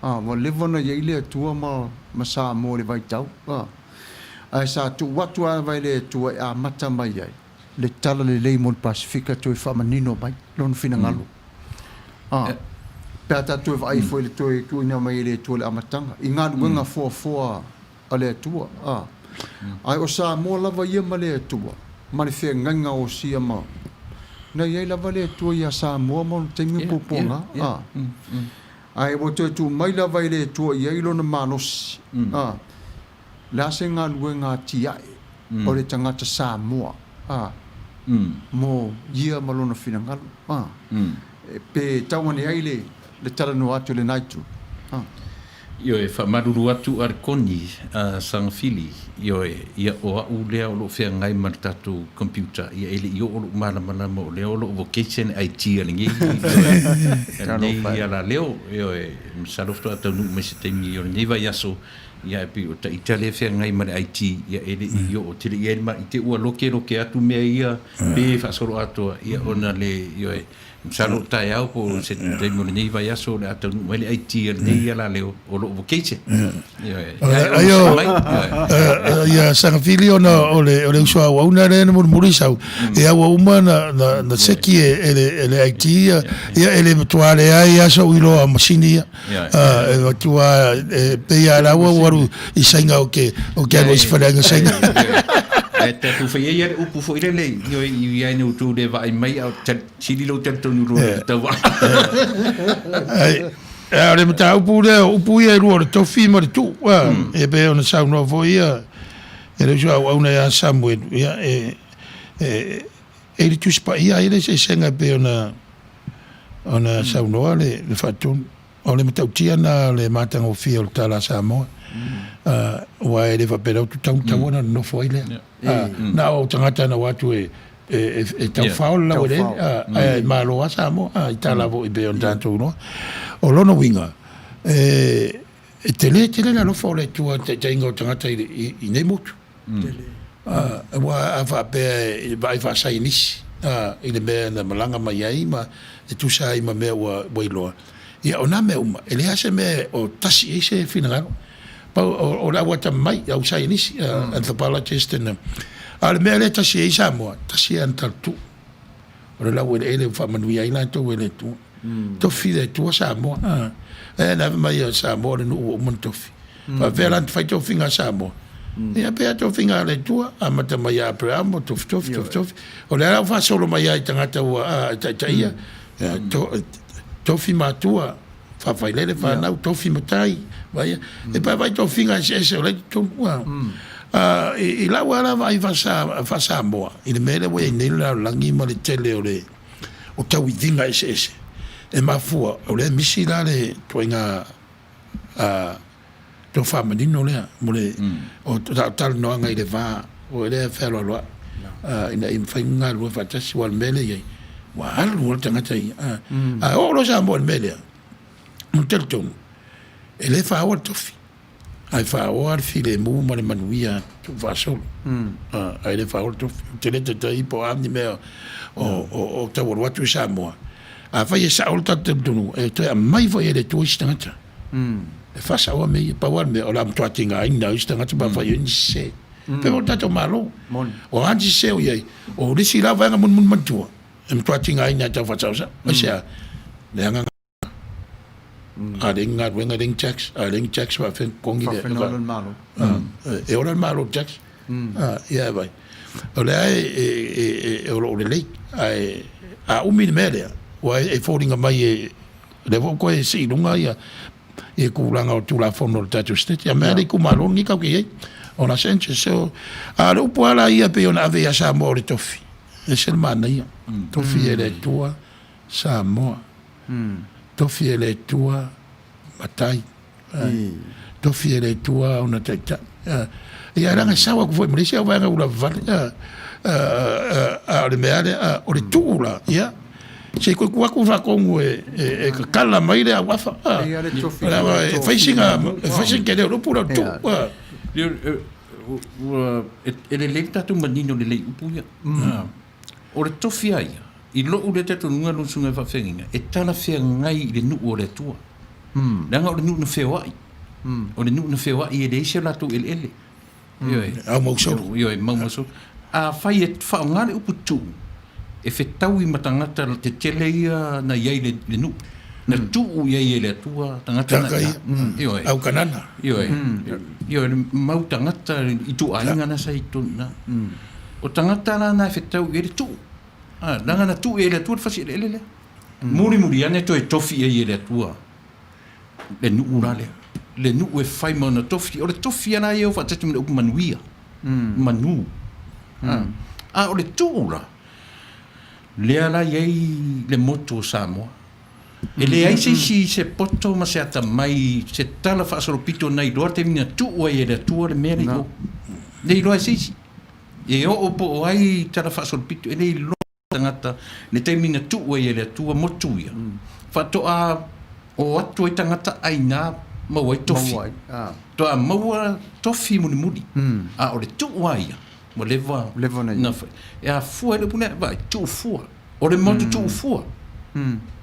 A, ua leva ona i ai le Atua ma, ma Samoa i le vaitau, a. Ae sa tuu atu lava e le Atua e amata mai ai le tala lelei mo le Pasefika toe faamanino mai lona finagalo. A, pe a tatou toe vaai foi i le toe tuuina mai e le Atua i le amataga, i galuega foafoa a le Atua, a. Ae o Samoa lava ia ma le Atua, ma le feagaiga osia ma. Na i ai lava le Atua iā Samoa ma ona taimi o puapuaga, a. Ae ua toe tuu mai lava e le Atua i ai lona malosi, a. Le a se galuega atiae o le tagata Samoa, a, mo ia ma lona finagalo, a. Pe tau ane ai le, le talanoa atu i lena itu, a. Ioe, faamalulu atu a le Koni a Sagafili, ioe, ia o a'u lea o lo'o feagai ma le tatou computer, ia e le i oo lo'u malamalama o lea o lo'o vocation IT a lenei, ioe, a lenei alaleo, ioe, masalo faatoa taunuu mai se taimi o lenei vaiaso, ia e pei o ta ita lea e feagai ma le IT, ia e le i oo tele i ai le ma, i te ua lokeloke atu mea ia, pe faasoloatoa, ia ona le, ioe, Masalo o taeao po o se taimi o lenei vaiaso o le a taunuu mai le IT a lenei alaleo o loo vocation. Ioe. Aio ia Sagafili ona o le o le uso auauna lea na mulimuli sau e ua uma na na na seki e le e le IT ia ia e le matua leai lava sou iloa o masini ia. E matua e pei lava la ua ua alu i Saina o ke o ke alu ai i se faleaiga Saina. Ae tatou fai ai le upu foi lele ioe i ai nei outou le vaai mai a o Sili lou talitonu loa i le tauvaga. Ai, a o le mataupu lea, o upu ia e lua o le tofi ma le tuu, a, e pei ona saunoa foi ia, e le uso auauna ia Samuelu, ia, e, e, e i le Tusi Paia ai le eseesega e pei ona, ona saunoa le, le Faatonu. O le matautia lena o le matagofie o le tala a Samoa, aua e le faapea la ua tatau ona nonofo ai lea. Na o tagata na o atu e e taufao le laueleele, ae malo lava Samoa i tala foi pei ona tatou iloa. O lona uiga, e tele tele le alofa o le Atua i le taitaiga o tagata i nei motu. Aua a faapea e vaai faasaienisi i le mea na malaga mai ai ma e tusa ai ma mea ua iloa, ia o na mea uma, e leai lava se mea o tasi i ai se finagalo. Pau o le au atamamai, au saienisi, anthropologist and a o le mea lea e tasi ai Samoa, tasi lava na talutuu. O le laueleele ua faamanuia ai latou e le Atua. Tofi le Atua Samoa. E na fai mai o Samoa o le nuu ua uma ona tofi. Faapefea la ona fai tofiga a Samoa? Ia pei lava tofiga a le Atua, amata mai ia Aperamo, tofi tofi tofi tofi. O lea la ua faasolo mai lava i tagata ua taitaia, tofi matua, faafailele fanau, tofi matai, vaai, e vaai tofiga eseese o la e i totonu. I lau lava la vaai faa-Samoa i le mea lea ua i ai nei le lalolagi ma le tele o le o tauiviga eseese, e mafua o lea e misi la le ituaiga tofa manino lea mo le o talanoaga i le va o lea e fealoaloai ina ia mafai ona galulue faatasi aua o le mea lea e i ai ua alu lava le tagata ia. A oo loa Samoa i le mea lea, ou te talitonu e le faoa le tofi ae faaoa le filemu ma le manuia tuufaasolo, ae le faaoa le tofi. Ou te le taitai po o a ni mea o tau alu atu i Samoa. Afai e sao le tatou talitonuga, e toe aumai foi e le Atua isi tagata e faasaoa mea ia. Pau lava le mea, o le a matua tigaina ai isi tagata pe afai o i ai ni sese. Pei foi o le tatou Malo, o a ni sese o i ai, o le isi la vaega mulimuli manatua, e matua tigaina e tau faasaosao. Aisea? Leaga a leai ni galuega, leai ni tax, a leai ni tax faafefea ona totogi le. Faafefea ona ola le Malo. E ola le Malo i le tax. Ia e vai. O lea e o lo o lelei, ae a umi le mea lea, ua e foliga mai e lea foi ua toe sii i luga ia tulaga o Tulafono o le tatou State. Ia mea le itumalo lenei tatou te i ai o Los Angeles. So, a o le upu lava la ia pei ona ave ia Samoa o le tofi, e ese le manaia. Tofi e le Atua Samoa. Tofi e le Atua matai. Tofi e le Atua ona taitai. Ia leaga e sao atu foi ma le isi au vaega ua lavavale. A o le mea lea, o le tuu la, ia, se i toe tuu atu faatonu e tatala mai le auafa. E fai sina tele o le upu lea o le tuu. Ua e lelei le tatou manino lelei i upu ia. O le tofi a ia, i lou lea talitonuga lau susuga i le faafeagaiga, e talafeagai i le nuu o le Atua. Leaga o le nuu na feoai. O le nuu na feoai e leai se latou eleele. Ioe. Aumausolo. Ioe, maumausolo. Afai e faaaoga le upu tuu, e fetaui ma tagata tetele ia na i ai i le nuu. Na tuu i ai e le Atua tagata na i ina. Ioe. Au Kanana. Ioe. Ioe, le mau tagata ituaiga na sa i totonu i ina. O tagata la na e fetau i ai le tuu. Leaga na tuu i ai e le Atua le fasi eleele lea. Mulimuli ane toe tofi i ai e le Atua le nuu la lea. Le nuu e fai ma ona tofi. O le tofi lava ia e o faatasi ma le upu manuia. Manu. A o le tuu la, lea la e i ai le motu o Samoa. E leai se isi se poto ma se atamai, se tala faasolopito na iloa le taimi na tuu ai e le Atua le mea lea i o. E le iloa e se isi. E oo po o ai tala faasolopito, e le iloa tagata le taimi na tuu ai e le Atua motu ia. Faatoa o atu ai tagata ʻaina maua ai tofi. Faatoa maua tofi mulimuli. A o le tuu lava ia, ua leva na fai. E afua ai le upu lea, vaai, tuu fua. O le motu tuu fua.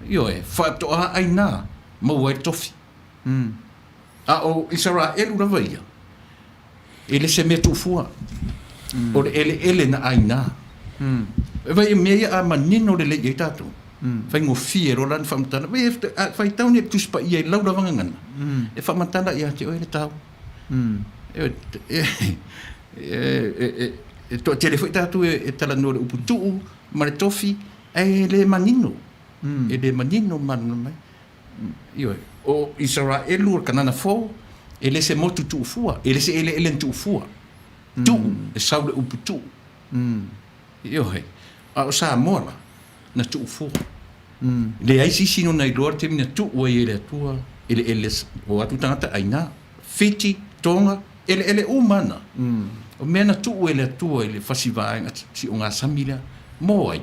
Ioe, faatoa ʻaina maua ai le tofi. A o Isaraelu lava ia, e le se mea tuufua, o le eleele na ʻaina. E vaai, o mea ia a manino lelei i ai tatou, faigofie loa la ona faamatala. Vaai, a faitau nei i le Tusi Paia i lau lava gagana, e faamatala ia te oe le taua. E toatele foi tatou e talanoa i le upu tuu ma le tofi, ae le manino, e le manino malamalama ai. Ioe, o Isaraelu o le Kanana fou, e le se motu tuufua, e le se eleele na tuufua. Tuu, e sau le upu tuu. Ioe, a o Samoa la, na tuufua. Leai se isi na iloa le taimi na tuu ai e le Atua eleele o atu tagata ʻaina. Fiti, Tonga, eleele uma na. O mea na tuu e le Atua i le fasi vaega siugasami lea, mo ai?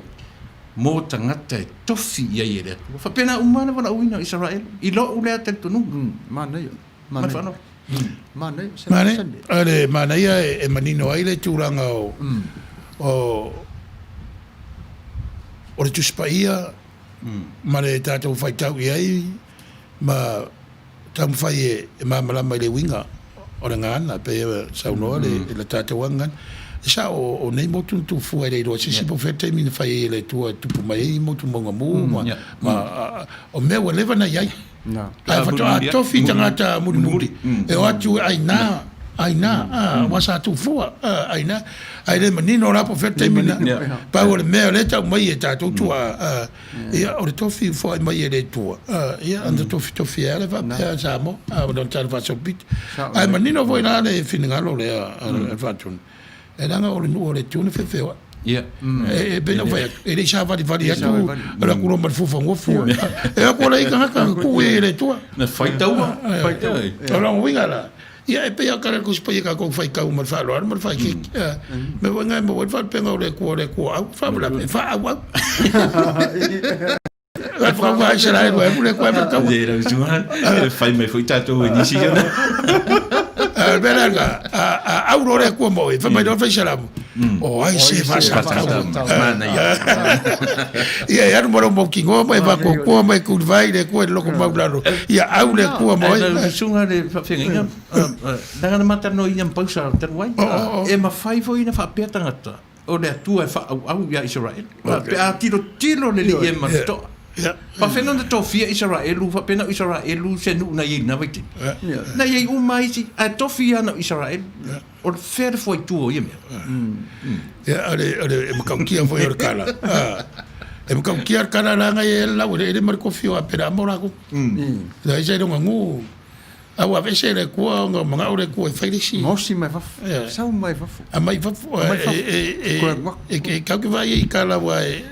Mo tagata e tofi i ai e le Atua. Faapena uma le valaauina o Isaraelu, i lou lea talitonuga. Manaia. Ma le faaaloalo. Manaia. Manaia. O le manaia e manino ai le tulaga o o le Tusi Paia ma le tatou faitau i ai ma taumafai e malamalama i le uiga o le gagana, pei ona saunoa le tatou gagana. E sao, o nei motu na tuufua e le iloa e se isi po o fea le taimi na fai ai e le Atua e tupu mai ai motu mauga mu ma, o mea ua leva ona i ai. Ae faatoa tofi tagata mulimuli e o atu e aina, aina, aua sa tuufua, aina. Ae le manino la po o fea le taimi na, pau o le mea o lea e tau mai e tatou tuaa, Ia, o le tofi ua foai mai e le Atua, ia, ana tofitofi ai lava le faapea a Samoa, a o lona tala faasolopito. Ae manino foi la le finagalo lea a le Faatonu, e leaga o le nuu o le Atua na feofeoai. E pei ona ou fai atu, e le i savalivali atu alu atu loa ma le fuafanua fua. E o atu loa i tagata na tuu i ai e le Atua. Na fai taua. O lona uiga la, Ia, e pei lava o tala a le Tusi Paia tatou faitau ma le faaaloalo ma le faaeteete. Mea foi lena e maua ai le faalupega o le Atua o le Atua au, faalavelave, e faaauau. Vai whakaua ai Israel e le koe ma taua. E lau susuga, e fai mai foi tatou e nisi ona. A mea la lena, a au loa le Atua ma oe, fai mai loa le fai Salamo, o ai se faasatau. Manaia. Ia e alu ma lou mautinoa ma e vakuakua ma e tulivai le Atua i le loko maulalo. Ia au le Atua ma oe. Lau susuga le faafeagaiga, leaga na ma talanoaina ma Pausa talu ai, e mafai foi ona faapea tagata o le Atua e faaauau ia Isaraelu. Pe a tilotilo le Alii e ma le toa. Faafena ona tofia Isaraelu, faapena o Isaraelu se nuu na i ai i lena vaitaimi. Na i ai uma isi, ae tofi lava na o Isaraelu. O le fea le fuaitu o ia mea? Ia, o le, o le matautia foi o le kala. E matautia le kala leaga e lau eleele ma le tofi o Aperamo latou. Leai se iloga nu. A ua aveese e le Atua ona manao le Atua e fai le isi. Gaosi mai fafo. Sau mai fafo. Aumai fafo. Aumai fafo. E tatou te vaai ai i kala aua e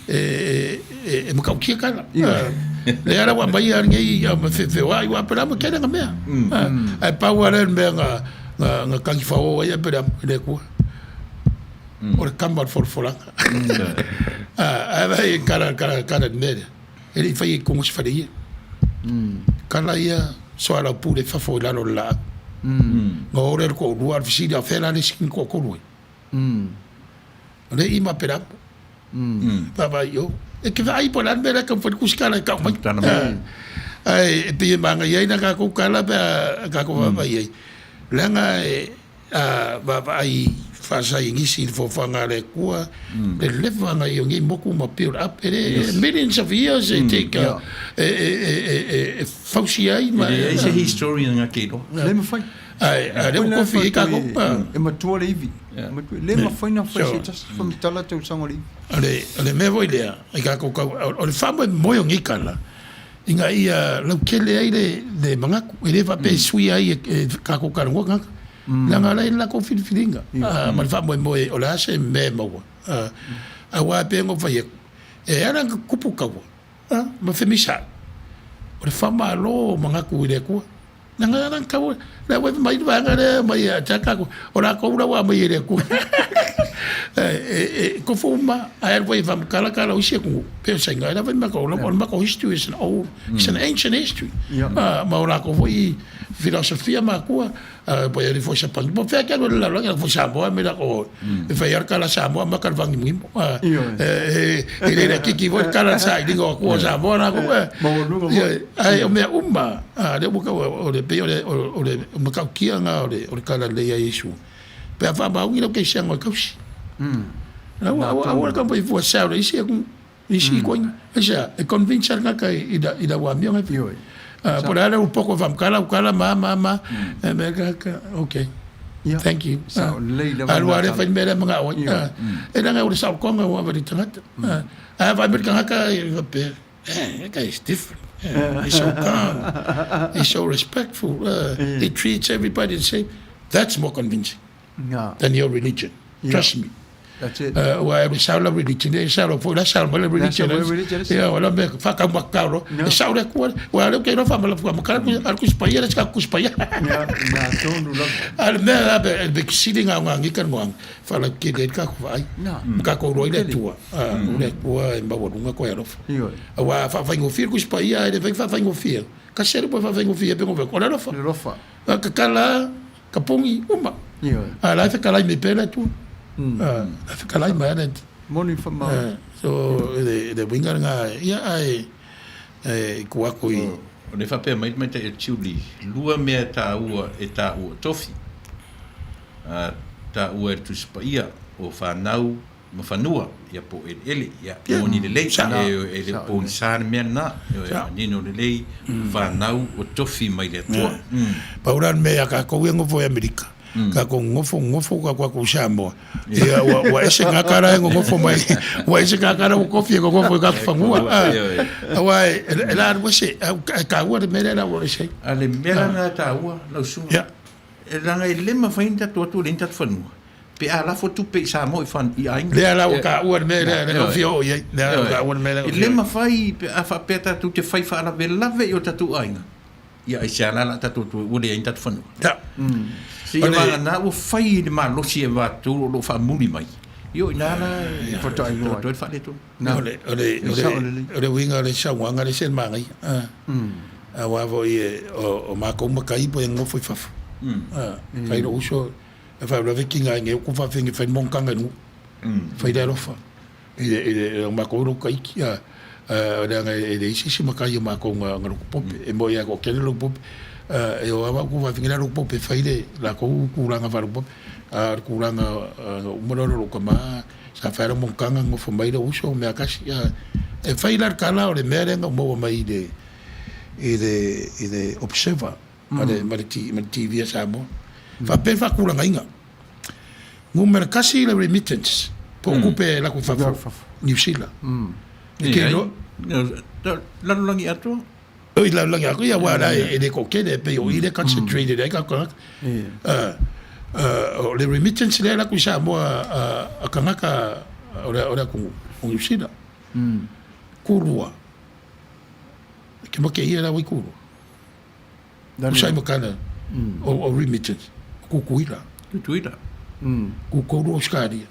e matautia kala. Lea la ua aumai lava lenei ma feoai aua Aperamo e tele ana mea. Ae pau lava lea o le mea na tagifao ai Aperamo i le Atua. O le tama o le folafolaga. Ae vaai i kala kala i le mea lea. E le i faia i totonu o se fale ia. Kala ia soalaupule i fafo i lalo o le laau. Na oo lea i le toalua, a o le fesili, a o fea la le isi na toatolu ai? O lea e i i ma Aperamo. Vaavaai i o. E te vaai po o le a le mea la e taumafai le tusitala e tau mai. Ae e pei e manaia ai la tatou tala pe a tatou vaavaai ai, leaga e a vaavaai faasaienisi i le foafoaga a le Atua, le leva ona i o nei motu ma build up, e le millions of years e take e fausia ai ma. E leai se historian na te iloa. Le mafai. Ae a lea ua kofi ai tatou. E matua le ivi. E le mafai ona fai se tasi faamatala tausaga o le ivi. O le mea foi lea, i tatou tau, o le faamoemoe o nei tala, ina ia lautele ai le manatu, e le faapea e suia ai e tatou talanoa tagata. Leaga o la e i ai le latou filifiliga ma le faamoemoe o le a se mea e maua. Aua e pei ona ou fai atu, e ala ona tupu taua ma femisaai, o le faamalo o manatu i le Atua. Leaga la tau la ua mai le vaega lea mai ia te tatou o latou la ua aumai e le Atua. E tofu uma ae alu foi e faamatala tala o isi atunuu pei o Saina la foi matou o le matou history is an old it's an ancient history. Ma o latou foi filosofia matua po e foi Sapani po fea ke alu le lalolagi foi Samoa me la o e fai ala kala Samoa ma kala vagimugimo e le le kiki foi kala sa i linga o akua Samoa la ko ai o mea uma lea ua kau o le pei o le o le matautia na o le o le kala lelei a Iesu pe a faamaoni lau kerisiano e tausi aua aua le taumafai fua sao le isi atunuu isi ituaiga aisea e convince le tagata i lau amioga po o le a le upu e faamatala au tala ma a ma a e mea tagata okay thank you alu lava lea fai le mea lea e manao ai e leaga o le saolotoga ua ave i le tagata ae a vaai mai le tagata e faapea that guy is different he's so calm he's so respectful he treats everybody the same that's more convincing than your religion trust me That's it. Ua e sao la religion, e sao foi la sao mai la religion. Ia, o la mea whakaumakau ro. E sao le kua, ua leo ke ro whamala whamakara ku al ku spaia le ska ku spaia. Ia, na tonu lava. A le mea la be be kisili ngā ngā ngika ngā whala ke le ka ku vai. Ka ko roi le tua. O le tua e maualunga koe alofa. Aua whawhaingofia ku spaia e le whai whawhaingofia. Ka sere po whawhaingofia pe ngove ko le alofa. Le alofa. Ka kala Ka pongi uma. Ioe. A la e fekalai mai pea le Atua. A la e fekalai mai ana. Moni whamau. So, le uiga lena, ia ae e ku aku i. O le faapea mai le tamaitai o Julie, lua mea e taua e taua tofi, a taua e le Tusi Paia, o whanau ma fanua, ia po o eleele, ia moni lelei, e le o pogisa le mea lena, e manino lelei, whanau o tofi mai le Atua. Pau la le mea ia kakou ia nofo i Amerika, kakou nofo nofo kakou aku i Samoa, ia ua ese kaka la e nonofo mai, ua ese kaka la ua kofi e nonofo i kakou fanua, aua e la alu ese, e taua le mea lea la ua ese ai. A le mea la lena e taua lau susuga, e leaga e le mafai ona tatou o atu e leai ni tatou fanua. Pe a lafo tupe i Samoa i fan, i aiga. Lea la ua taua le mea lea, lea ua fia oo i ai. Lea ua taua le mea lea. E le mafai pe a faapea tatou te fai faalavelave i o tatou aiga. Ia aisea la la tatou atu ua leai ni tatou fanua. Ia. Seia vagana ua fai i le malosi e vatou o lo o faamuli mai. Ia o i ina la e Faatoa iloa ai. Toe faaletonu. O le, o le, o le uiga o le saunoaga lea se manaia. Aua foi o matou matai po e nonofo i fafo. Fai lou uso, E faalavelave ki ngai nei ko faafeagai fai monotaga i le nuu. Fai le alofa i le i le o matou lotu taiti a leaga e leai se isi matai o matou na lotu pope. E moi lava e toatele lotu pope e o lava au faafeagai la lotu pope e fai le latou tulaga faalotu pope. A o le tulaga na uma loa lou tama sa fai lava lau monotaga nofo mai lou uso mea tasi a e fai la le tala o le mea lea na ou maua mai i le i le i le Observer. Ma le, ma le, ma le TV a Samoa. Faapea le faatulagaina. Numera tasi le remittance, po o tupe e lako i fafo, Niu Sila. E te iloa. Lalolagi atoa. Oi, lalolagi atoa, ia, aua la e le toatele, e pei o i lea concentrated ai tatou tagata. O le remittance lea e lako i Samoa a tagata o le atunuu o Niu Sila. Kulua. E ke make ia la ua i kulua. Usa i makana o remittance, o Kukuila. Kukuila. Kukouru Australia.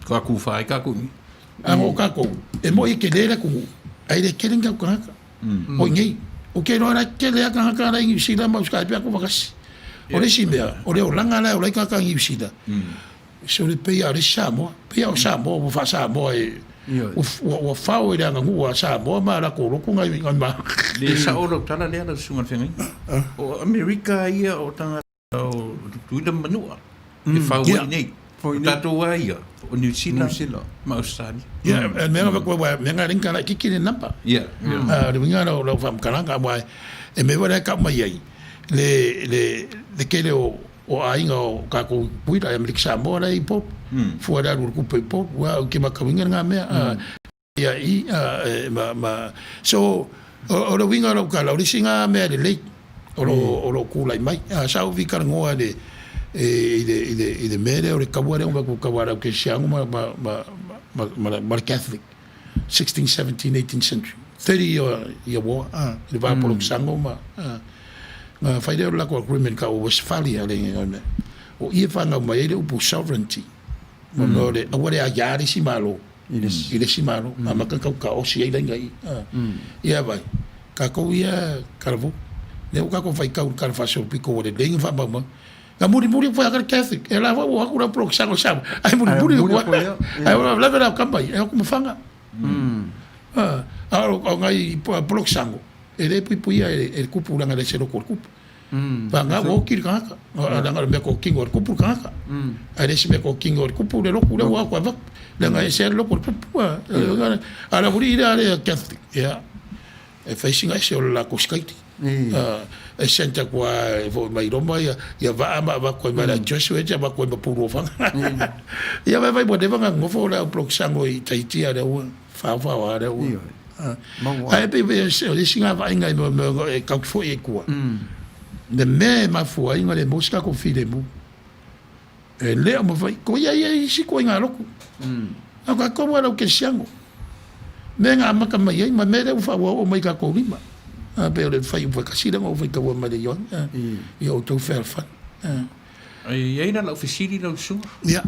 Ka ku whai ka ku. A o kakou, e moi e kele le kumu, ai le kele ngau kangaka. O i nei, o ke roa la kele a kangaka la i New Zealand ma Australia pea ko wakasi. O le isi mea, o le olaga la e ola ai tagata Niu Sila, sole pei lava o le isi Samoa. Pei lava o Samoa ua faa-Samoa e, ua fao i le aganuu a Samoa ma latou lotu nai ma. Le sao lau tala lea lau susuga i le feagaiga. O Amerika ia o tagata o Tutuila ma Manua e fau ai nei. O tatou lava ia, o Niu Sila ma Ausetalia. Ia, o le mea na avatu ai, mea na lea na laitiiti le number. O le uiga o lau faamatalaga, aua e mea foi la e tau mai ai le tele o aiga o tatou i Tutuila, Amerika Samoa la e i Upolu, fua i le alu o le tupe i Upolu, aua ou te matauina lena mea. Ia i, ma, ma, so, o le uiga o lau tala, o le isi na mea lelei o lo, o lo o tulai mai. Sa ou fia talanoa i le, i le, i le, i le mea lea o le taua lea na avatu taua a le Aukerisiano ma, ma, ma, ma, ma, ma le Catholic, 16, 17, 18 century, 30 year, year war, i le va o Polokesano ma, na fai lea o le latou agreement tau o Westphalia le mea. O i e fanau mai ai le upu sovereignty. Ma mea o le aua le aia le isi Malo i le isi Malo, amata ona tau taosi ai laina i i. Ia vai, tatou ia talavou, lea ua tatou faitau i le tala faasolopito ua lelei ona faamaumau. Na mulimuli atu foi le Catholic, e la foi ua o atu le au polokesano i Samoa, ae mulimuli atu lava, ae o lave le au tama ia, e o atu ma fana. A o nai polokesano, e le puipuia e le tupu leaga e le se loto o le tupu. Vagana ua oti le tagata, leaga o le mea totino a le tupu le tagata. Ae le isi mea totino a le tupu le lotu lea ua atu avatu. Leaga e ese lava le lotu o le tupu. A o le aualii lea a le Catholic, ia, e fai sina ese o le latou sikaiti. E sent atu lava foi mai Roma ia vaa ma avatu ai ma le Jesuits avatu ai ma pulu o fana. Ia vaivai ua leva ona nonofo le au polokesano i Tahiti a o lea ua faofao lava lea ua. Ae pei o le isi lena vaaiga i mea e tau foi ai i tua, le mea e mafua ai ona le maua se tatou filemu, e le o mafai, ko ia ia isi ituaiga lotu. A o tatou lava le au kerisiano, mea na amata mai ai ma mea lea ua faaauau mai i tatou lima. A pei o le fuaiupu e tasi lea na ou faitaua mai le Ioane, ia outou fealofani. E i ai la lau fesili lau susuga? Ia.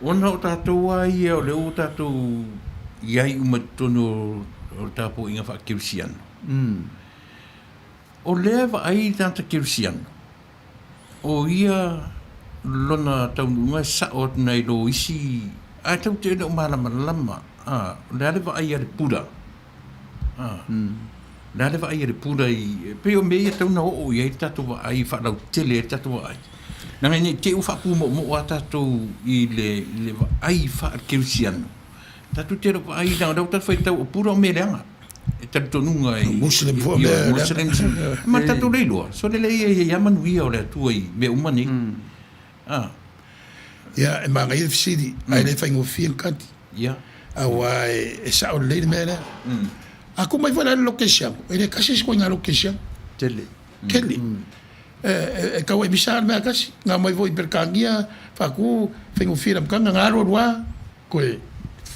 Ona o tatou lava ia o lea ua tatou i ai uma i totonu o le tapuaiga faakerisiano, o lea e vaai le tagata kerisiano, o ia lona taunuuga e sao atu nai lo isi, ae tatou te le o malamalama, o le a le vaai a le Pula? O le a le vaai a le Pula i, e pei o mea ia e tatau ona oo i ai le tatou vaai, faalautele ai le tatou vaai. Leaga ne i te i ua faapumoomoo lava tatou i le, i le vaai faa-kerisiano. Tatou te le o vaai, leaga o lea ua tatou faitau o Pula o mea leaga. E talitonuga i, Muslim foi mea leaga. Muslims. Ma tatou le iloa, sole lelei e i ai lava manuia o le Atua i mea uma nei. Ia, e manaia le fesili, ae le faigofie le tali. Ia. Aua e sao lelei le mea lea. A tuu mai foi la i le lotu kerisiano, e le tasi se ituaiga lotu kerisiano. Tele. Tele. E tau ai misa le mea tasi. Na omai foi i Peretania, faatu, faigofie le amataga, na alu alu lava, toe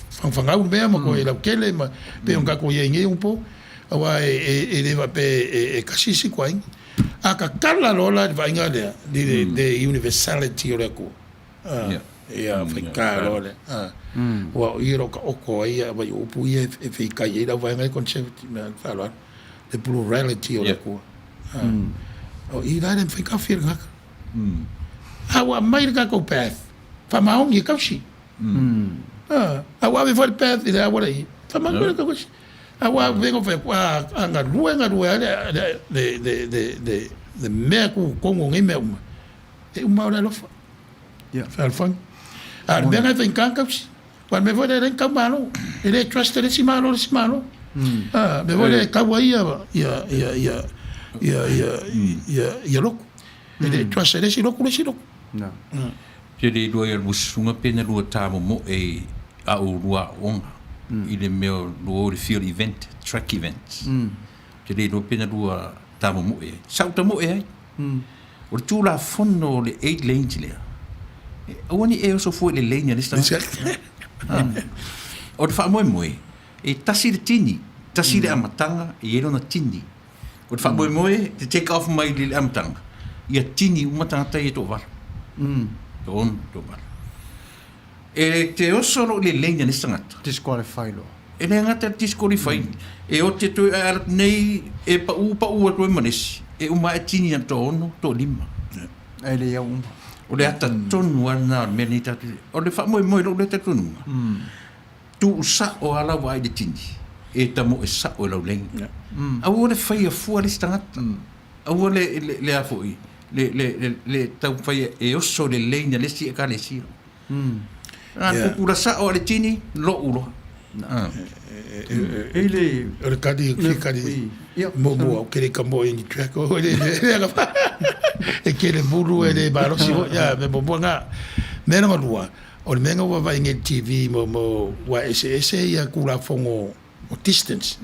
fagafagau le mea ma toe lautele ma pei ona tatou i ai nei onapo. Aua e le faapea e tasi se ituaiga. A tatala loa la i le vaaiga lea, the universality o le Atua, ia faigata loa lea. Aua o i o lo o taoto ai vai o upu ia e feitai ai le auvaega Conservative ma le faaaloalo, the plurality o le Atua. O i la e le mafai ona taofia e le tagata. A ua aumai le tatou path, faamaoni e tausi. A ua ave foi le path i le auala i i, faamaoni e tausi. Aua o mea na fai atu, a galue galue lava le mea tutotonu o nei mea uma, e uma lava o le alofa. Fealofani. A o le mea lena e faigata ona tausi. Aua o le mea foi lea e leai ni tau Malo. E le trust e le isi Malo le isi Malo. A, mea foi lea e tau ai ia lotu. E le trust e le isi lotu le isi lotu. Te le iloa i a lua susuga pe na lua ta momoe i a oulua aoaoga i le mea o lua o i le field event, track events. Te le iloa pe na lua ta momoe ai. Sa ou tamoe ai. O le Tulafono o le eight lanes lea, aua ne i e oso fua i le lane a le isi tagata. O le faamoemoe, e tasi le tini, tasi le amataga, e i ai lona tini. O le faamoemoe, te take off mai i le amataga, ia tini uma tagata ia e toavalu. Toaono, toavalu. E te oso loa i le lane a le isi tagata. Disqualify loa. E le gata i le disqualify, e ote toe ae alu atu nei, e pau pau atu ai ma le isi. E uma ae tini na toaono, toalima. Ae le au uma. O le ata tonu lava lena o le mea lenei tatou te. O le faamoemoe i lou lea talitonuga, tuu sao lava lau vaai i le tini, e tamoe sao i lau lane. Aua le faia fua le isi tagata. Aua le, le, le a foi, le, le, le, le taumafai e oso i le lane a le isi ekalesia. A pupula sao a le tini, lou loa. E le O le kali ke kali muamua o kele ka moe ni track o le le e kele mulu e le malosi ho ya me muamua nga me na lua o le mea nga ua vaai ngai TV mo mo ua eseese ia kulafono o distance.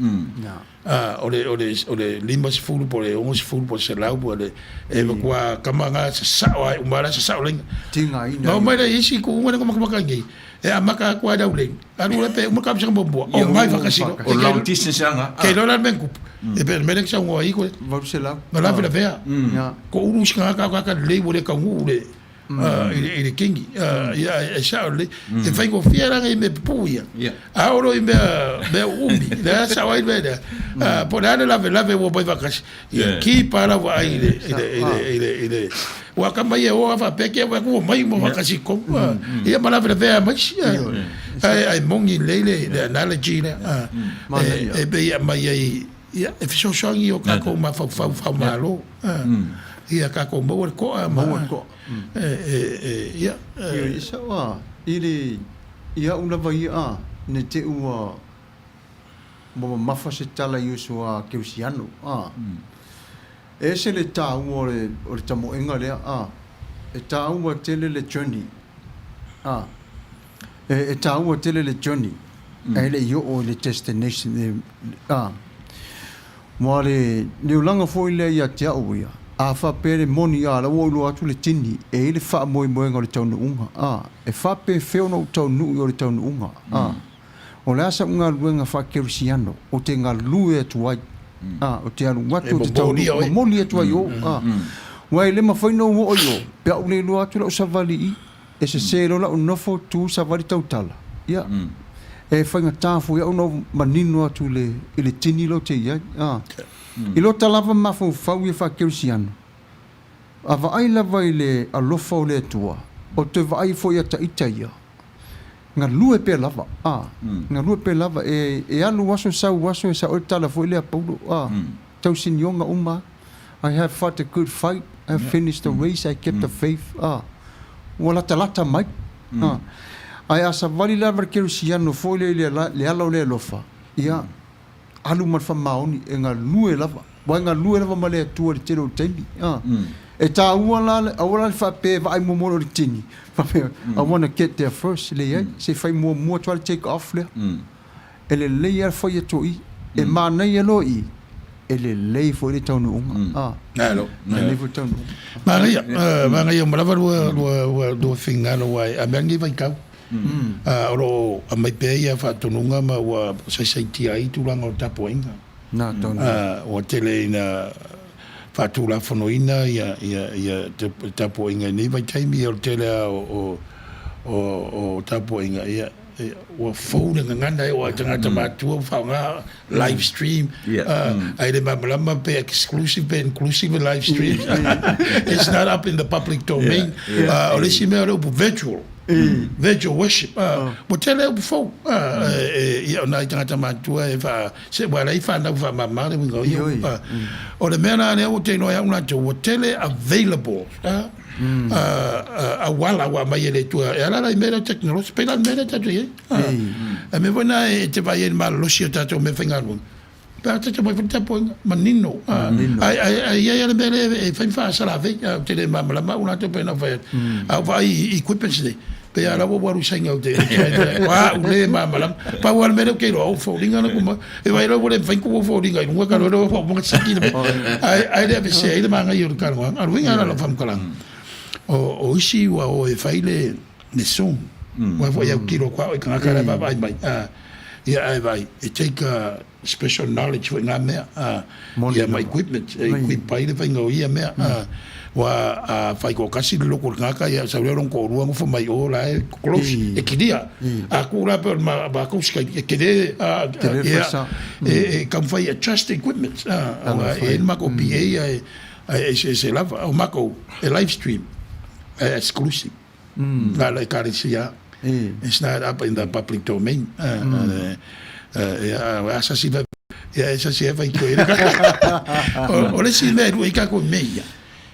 O le, o le, o le 50 po o le 60 po o le 100 po o le, e matua kama nga sasao ai uma la sasao lenga. Tigaina. Na omai lea i isi kuuga lea makamaka nei, e amata atu ai lau lane, alu lea pe uma tausaga muamua, omai whakasino. O long distance anga. Kei loa la le mea na tupu. E pei o le mea lea na saunoa ai koe. 800. Na lavelavea. Ko ulu isi tagata ka lelei ua le taunuu le i le kingi. Ia e sao lelei. E faigofie la nei mea pupuu ia. A oo loa i mea mea uumi, lea sao ai le mea lea. Po o le a le lavelave ua omai faatasi, ia keep lava lau vaai i le i le i le i le i le aua tama ia e o lava faapea te atu omai uma faatasi i totonu. Ia ma lavelavea ma isi. Ae ae moni lelei le le analogy lea. E pei e aumai ai Ia, e fesoasoani i o tatou mafaufau faamalo, ia tatou maua le to'a ma. Maua le to'a. Ia. Ioe, e sao a, i le, i a'u lava ia a, ne i te i ua, ua mamafa se tala i uso a Kerisiano, a. E ese le tāua o le, o le tamoega lea, a. E tāua tele le journey, a. E tāua tele le journey, ae le i oo i le destination, e, a. Aua le, le olaga foi lea ia te au ia, a faapea le moni, a, la ua ou iloa atu le tini, e i ai le faamoemoega o le taunuuga, a. E faapefea ona ou taunuu i o le taunuuga, a. O le a sa'u galuega faa-kerisiano ou te galue atu ai, a, ou te alu atu ou te taunuu, momoli atu ai i o, a. Aua e le mafai ona ou oo i o, pe a ou le iloa atu la'u savali i i, e sesē loa la'u nofo, tu, savali, tautala. Ia, e faigata foi au ona ou manino atu i le, i le tini lea ou te i ai, a. I lota lava mafaufau ia faa-kerisiano, a vaai lava i le alofa o le Atua, ou te vaai foi ia ita ia, Galue pea lava, a, galue pea lava, e, e alu aso sau aso e sao ai le tala foi lea a Paulo, a, tausinioga uma, I have fought a good fight, I have finished the race, I kept the faith, a, ua latalata mai, a. Ae a savali lava le kerisiano foi lea i le, le ala o le alofa, ia, alu ma le faamaoni e galue lava, aua e galue lava ma le Atua i le tele o taimi. A. E taua la, aua la le faapea e vaai muamua loa i le tini, faapea, I wanna get there first, leai, se i fai muamua atu lava le take off lea. E lelei lava le fai atu o i, e manaia loa i, e lelei foi le taunuuga. A. Lelei foi le taunuuga. Manaia, manaia uma lava lua, lua, lua finagalo aua e ame lava lenei vaitau. O lo o aumai pea ia faatonuga ma ua saisaitia ai tulaga o tapuaiga. Ua tele ina faatulafonoina ia tapuaiga i nei vaitaimi, o le tele lava o tapuaiga ia ua fou le gagana e oo lava i tagata matutua ua faaaoga live stream ae le malamalama pe exclusive pe inclusive live stream. It's not up in the public domain. O le isi mea o le upu virtual. Virtual worship. Ua tele upu fou. Ia o nai tagata matutua e faa, se ua ala ai fanau faamama le uiga o ia upu. O le mea la lea ua te iloa e au latou, ua tele available auala ua aumai e le Atua e ala la i mea lea o tekonolosi, pei la o le mea lea tatou te i ai. A mea foi lena e te vaai ai i le malolosi o tatou meafaigaluega, pe a tatou mai foi le tapuaiga, manino. Ae i ai lava le mea lea e fai ma faasalavei, ou te le malamalama au latou pei ona ou fai atu. A ou vaai i equipments nei, pei lava la ua ou alu i Saina ou te o au le malamalama. Pau lava le mea lea ou te iloa, o foliga la kuma, e vaai loa ua le mafai ona tuu foliga i luga, ta iloa lea ua uma ona saki le mea. Ae le aveesea ai le manaia o le talanoaga. O le uiga la o lau faamatalaga, o isi ua o e fai le Zoom, aua foi e autilo atu lava oe i tagata la e vaavaai mai. Ia ae vaai, e take a special knowledge foi ngā mea, ā, Moni ia ma lava. equipment e equip ai le faiga o ia mea, ā, ua a whai ko kasi le loko o le ngaka, ia sau lea lona toalua nofo mai o la e close, e kilia. A ku la pe o le mākou sky, e kele, ā, Tele ia, whai sa. e taumafai e adjust equipment, ā, aua e i ai le makou PA ae, ae eseese lava. O makou, e live stream, ae exclusive. Nā le ekalesia, it's not up in the public domain. Ia, asasi fa, ia asasi e fai koe. O le isi mea e lua i kākou mea ia,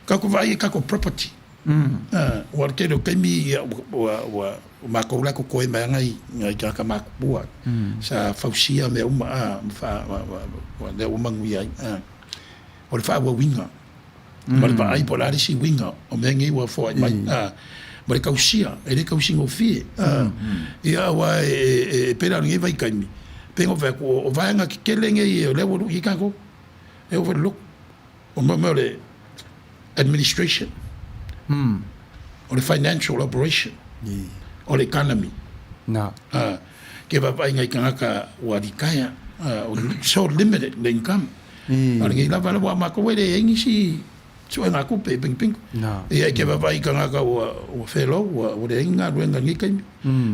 kākou vaai i kākou property. Ua le tele o taimi, ia, ua, ua, mākou la kokoe mai ana i ngai tagata matutua sa fausia mea uma, a, ma, ma, ma, lea ua manuia ai. O le faaauauina ma le vaai po o le a le isi uiga o mea nei ua foai mai, a, ma le tausia, e le tausi gofie, a, ia aua e pei la o lenei vaitaimi, pei ona ou fai atu, o vaega tetele nei o lea ua lui ai tatou, e oo foi i le lotu, o mea o le administration, o le financial operation, o le economy, a, ke vaavaai i tagata ua retire, a, so limited le income. A o lenei lava la ua matou e leai nisi suega tupe i Pinopino. Ia e te vaavaai i tagata ua felo, ua leai ni galuega i lenei taimi.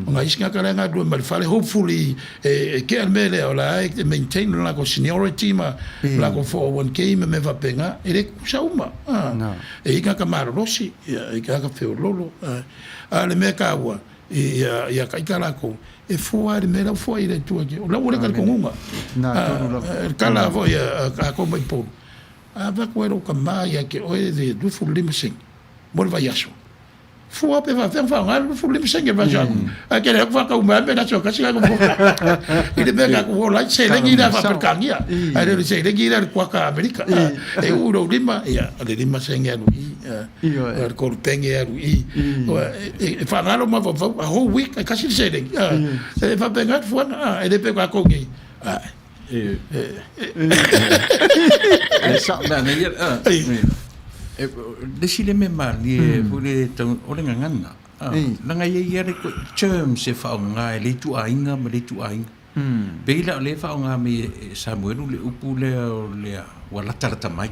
O nai isi tagata la e galulue mai le fale, hopefully e tea le mea lea o la e maintain le latou seniority ma le latou 401k ma mea faapena, e le tutusa uma. E i ai tagata malolosi, e i ai tagata feoloolo. A o le mea taua, ia taita latou, e fua i le mea la ua fua i le Atua. O la ua leka le tonuga. Le tala foi a tatou mai Upolu, a avatu ai lou tama ia te oe le 25 sene mo le vaiaso, fua pe faapefea ona faaaoga le 25 sene i le vaiaso atoa. Ae tele atu faatau mai lava mea i le aso e tasi i le mea tatou ola ai, seleni lea faa-Peretania, ae le o le seleni lea a le kuata Amerika. E uu i lou lima, ia, o le 5 sene alu i i, o le 3 pene alu i i. E faagalo mafaufau, a whole week e tasi le seleni. E faapena le fuaga, e le pei o tatou nei. E sao mea nei le isi le mea malie foi le tau o le gagana leaga e i ai le terms e faaaoga e le ituaiga ma le ituaiga. Pei la o lea e faaaoga mai e Samuelu le upu lea o le ua latalata mai.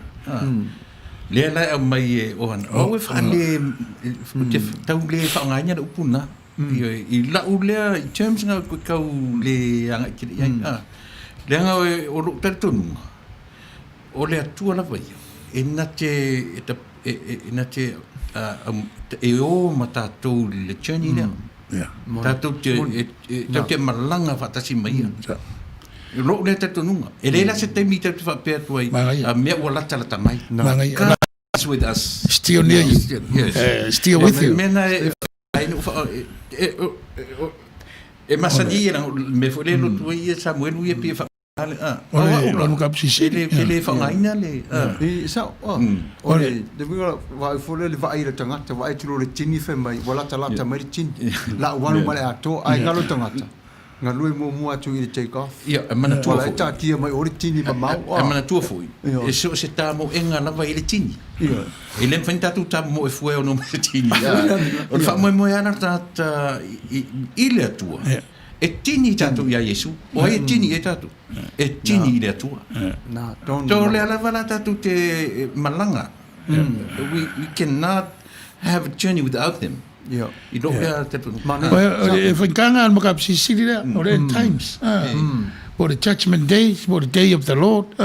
Lea la e aumai e Ohana, o au e faale, ou te tau le faaaogaina le upu lena. Ioe, i lau lea, i terms na ou tau le agai tele i ai. Leaga o lou talitonuga, o le Atua lava ia, e na te, e na te, e o ma tatou i le journey lea. Tatou te, tatou te malaga faatasi ma ia. O lou lea talitonuga. E leai la se taimi tatou te faapea atu ai, a mea ua latalata mai. God is with us. Still near you. Yes. Still with you. Mea na e e masani ia mea foi lea lotu ai ia Samuelu ia pei e O le kapu sisili. E le faaaogaina le... E sao, o le uiga vaai foi lea le vaai i le tagata, vaai atu loa i le tini fai mai, ua latalata mai le tini. Lau alu ma le atoa, ae galo le tagata, galue muamua atu i le take off. Ia, e manatua foi. Ua la e taatia mai o le tini mamao. E manatua foi, e so o se tamoega lava i le tini. E le mafai ona tatou tamoe fua e ono mai le tini. O le faamoemoe lava le tagata i le Atua. E tini tatou iā Iesu. O ai e tini i ai tatou? E tini i le Atua. O lea lava la tatou te malaga. We cannot have a journey without him. I lou lea talitonuga. E faigata le makapu silisili lea, o le end times. Po o le judgment day, po o le day of the Lord.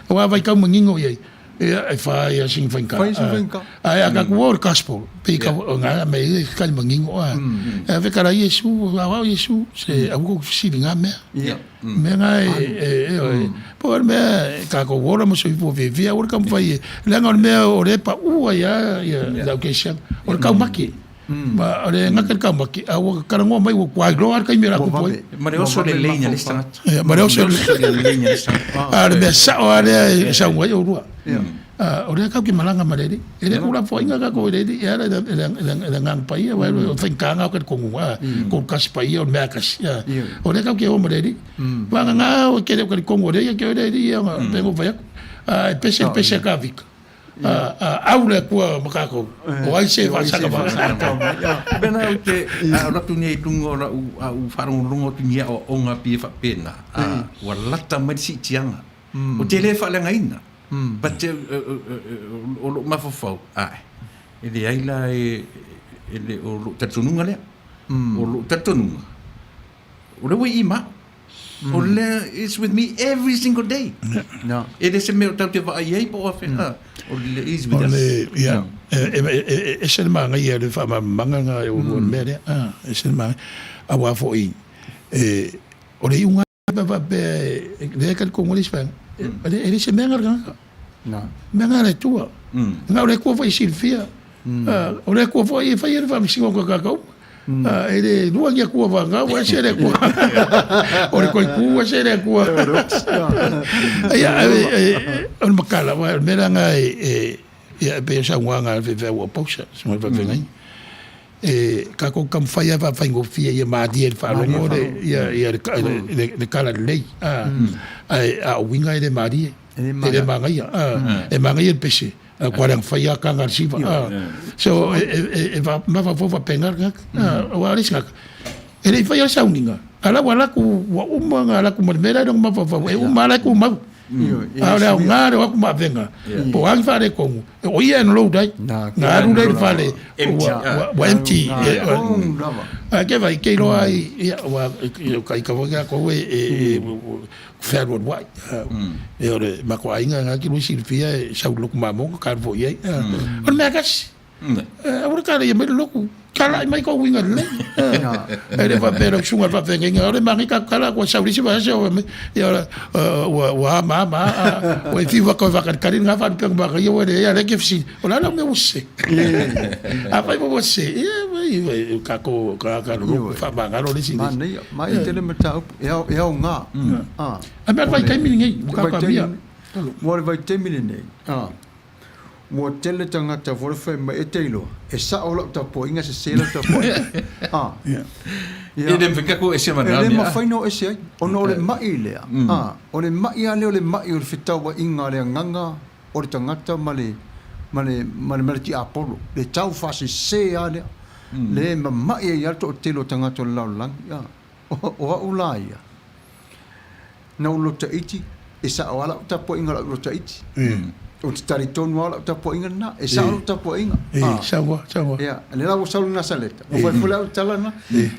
Aua vaitau manino i ai. Ia, e whai a sing whainga. Whai sing whainga. Ai, a ka kuo le gospel. Pe ka o ngā me i ka mangingo a. E ve kara Iesu, a wao Iesu, se au ko sili ngā mea. Ia. Mea ngā e, e, e, po o mea, ka ko wora mo so ipo ve via, o ka mwhai e. Lea ngā o mea o le pa ua ia, ia, lau ke siang. O le kaumaki. Ma o le ngaka le kaumaki, a ua karangoa mai ua kuai loa le kaimi la kupu ai. Ma le oso le leina le isi tagata. Ia, ma le oso le leina le isi tagata. A o le mea sao lava lea e sau ai oulua. O lea kau ke malaga ma le Alii. E le ulafoaiga kakou i le Alii, e ala i le Agaga Paia, aua o le faigata o talitonu, ko le Kasi Paia o le mea kasi. O lea kau ke o ma le Alii. Vagana o ke le o talitonu o lea ia ke o le Alii ia, pei ona ou fai atu. A e pese le pese a Kavika. Au le Atua ma tatou, o ai se faasaga mai. Pena ou te alu atu nei i luga o lau au faalogologo atu i ni aoaoga pei e faapena, ua lata mai le siitiaga. Ou te le faaleagaina, but o lou mafaufau, ae, e leai la e le o lou talitonuga lea. O lou talitonuga, o lea ua i i ma au. O lea, it's with me every single day. E le se mea o tatou te vaai ai po o afea. O le, is with us. Ia, e ese le manaia o le faamalamalamaga lena e o le mea lea. E ese le manaia. Aua foi, o le iuga lava faapea, lea e talitonu ai le isi vaega, e le se mea lena a le tagata. Mea lena a le Atua. Na o le Atua foi e silafia. O le Atua foi e faia le faamasinoga o tagata uma. E le lua ni Atua vagana, ua ese le Atua. O le Toetu ese le Atua. Ia, o le makala, o le mea lena e, ia, e pei o saunoaga a le faifeau a Pausa, susuga i le faafeagaiga. E tatou taumafai lava e faafaigofie ia malie i le faalogo le, ia, ia le, le, le tala lelei. Ae a o uiga e le malie. E le manaia. E manaia le pese. A kua leaga fai a kanga le siva. So, e mafaufau faapena le tagata. Aua o le isi tagata, e le i faia le sauniga, a la ua alu atu, ua uma ona alu atu ma le mea la e i lona mafaufau, e uma lava la e tumau. A o le aoga lea o atu ma avega, po o a ni faaletonu, o ia e unload ai, na alu lea i le fale, ua empty. Ae ke vai, ke iloa ai, ia, ua, ka ika foi latou e fealualuai. E o le matou aiga na ki silafia e sau i le lotu mamoe ka alu foi i ai. O le mea tasi. Aua le tala ia mai le lotu. Talai mai kou uiga lelei. E le faapea lau susuga i le faafeagaiga, o le manaia tatou tala atu ai sau i le isi vaiaso fai mai, ia ua ama ama ua e fiu atu e faatalitali lena faalupega manaia ua leai a o lea e te fesili, o le a lau mea ua sese? Afai foi ua sese, ia o tatou tagata lolotu faamagalo le isi i le isi. Manaia, manaia tele mataupu. E aoga. A mea o le vaitaimi lenei, ua tatou amia. Mo le vaitaimi lenei, ua tele tagata foi lea fai mai, e te iloa, e sao lau tapuaiga, sese lau tapuaiga. E le mafai ona ese ma na mea. E le mafai ona o ese ai, ona o le mai lea, o le mai lava lea o le mai o le fetauaiga a le agaga o le tagata ma le, ma le, ma le, ma le tiapolo, le taufaasese lava lea, lea e mamai ai lava le toatele o tagata o le lalolagi. O au la ia, na ou loto iti, e sao lava lau tapuaiga o lau loto iti. Ou te talitonu lava o lau tapuaiga lena, e sao lau tapuaiga. Saua, saua. Ia, lea la ua sau le Nasaleta, ua fai foi lau tala lena,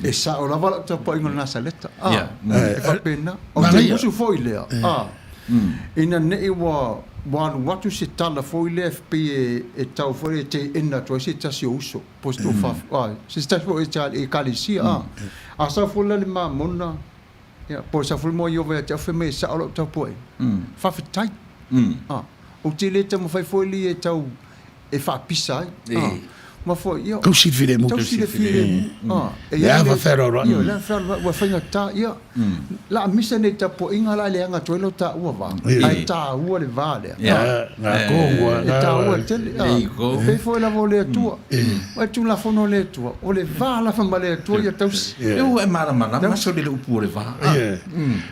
e sao lava lau tapuaiga o le Nasaleta. E faapena. Ou te musu foi lea, ina ne i ua alu atu se tala foi lea pei e tau foi lea e teena atu ai se tasi o uso. Po se tofa, se tasi foi o ekalesia, a. A sau foi la le mamona, ia, po o sau foi le moa Ieova ia te au, fai mai e sao lau tapuaiga. Faafetai. A. Ou te le taumafai foi alii e tau e faapisa ai. A. Ma foi, ia. Tausi le filemu. Tausi le filemu. A. E i ai le ava fealoaloai. Ia, le ava fealoaloai, ua faigata, ia. La misa nei tapuaiga la e leaga atu ai lo taua va, ae taua le va lea. E taua tele. E pei foi lava o le Atua. O le Tulafono a le Atua, o le va lava ma le Atua ia tausi. E ua e malamalama sole le upu o le va.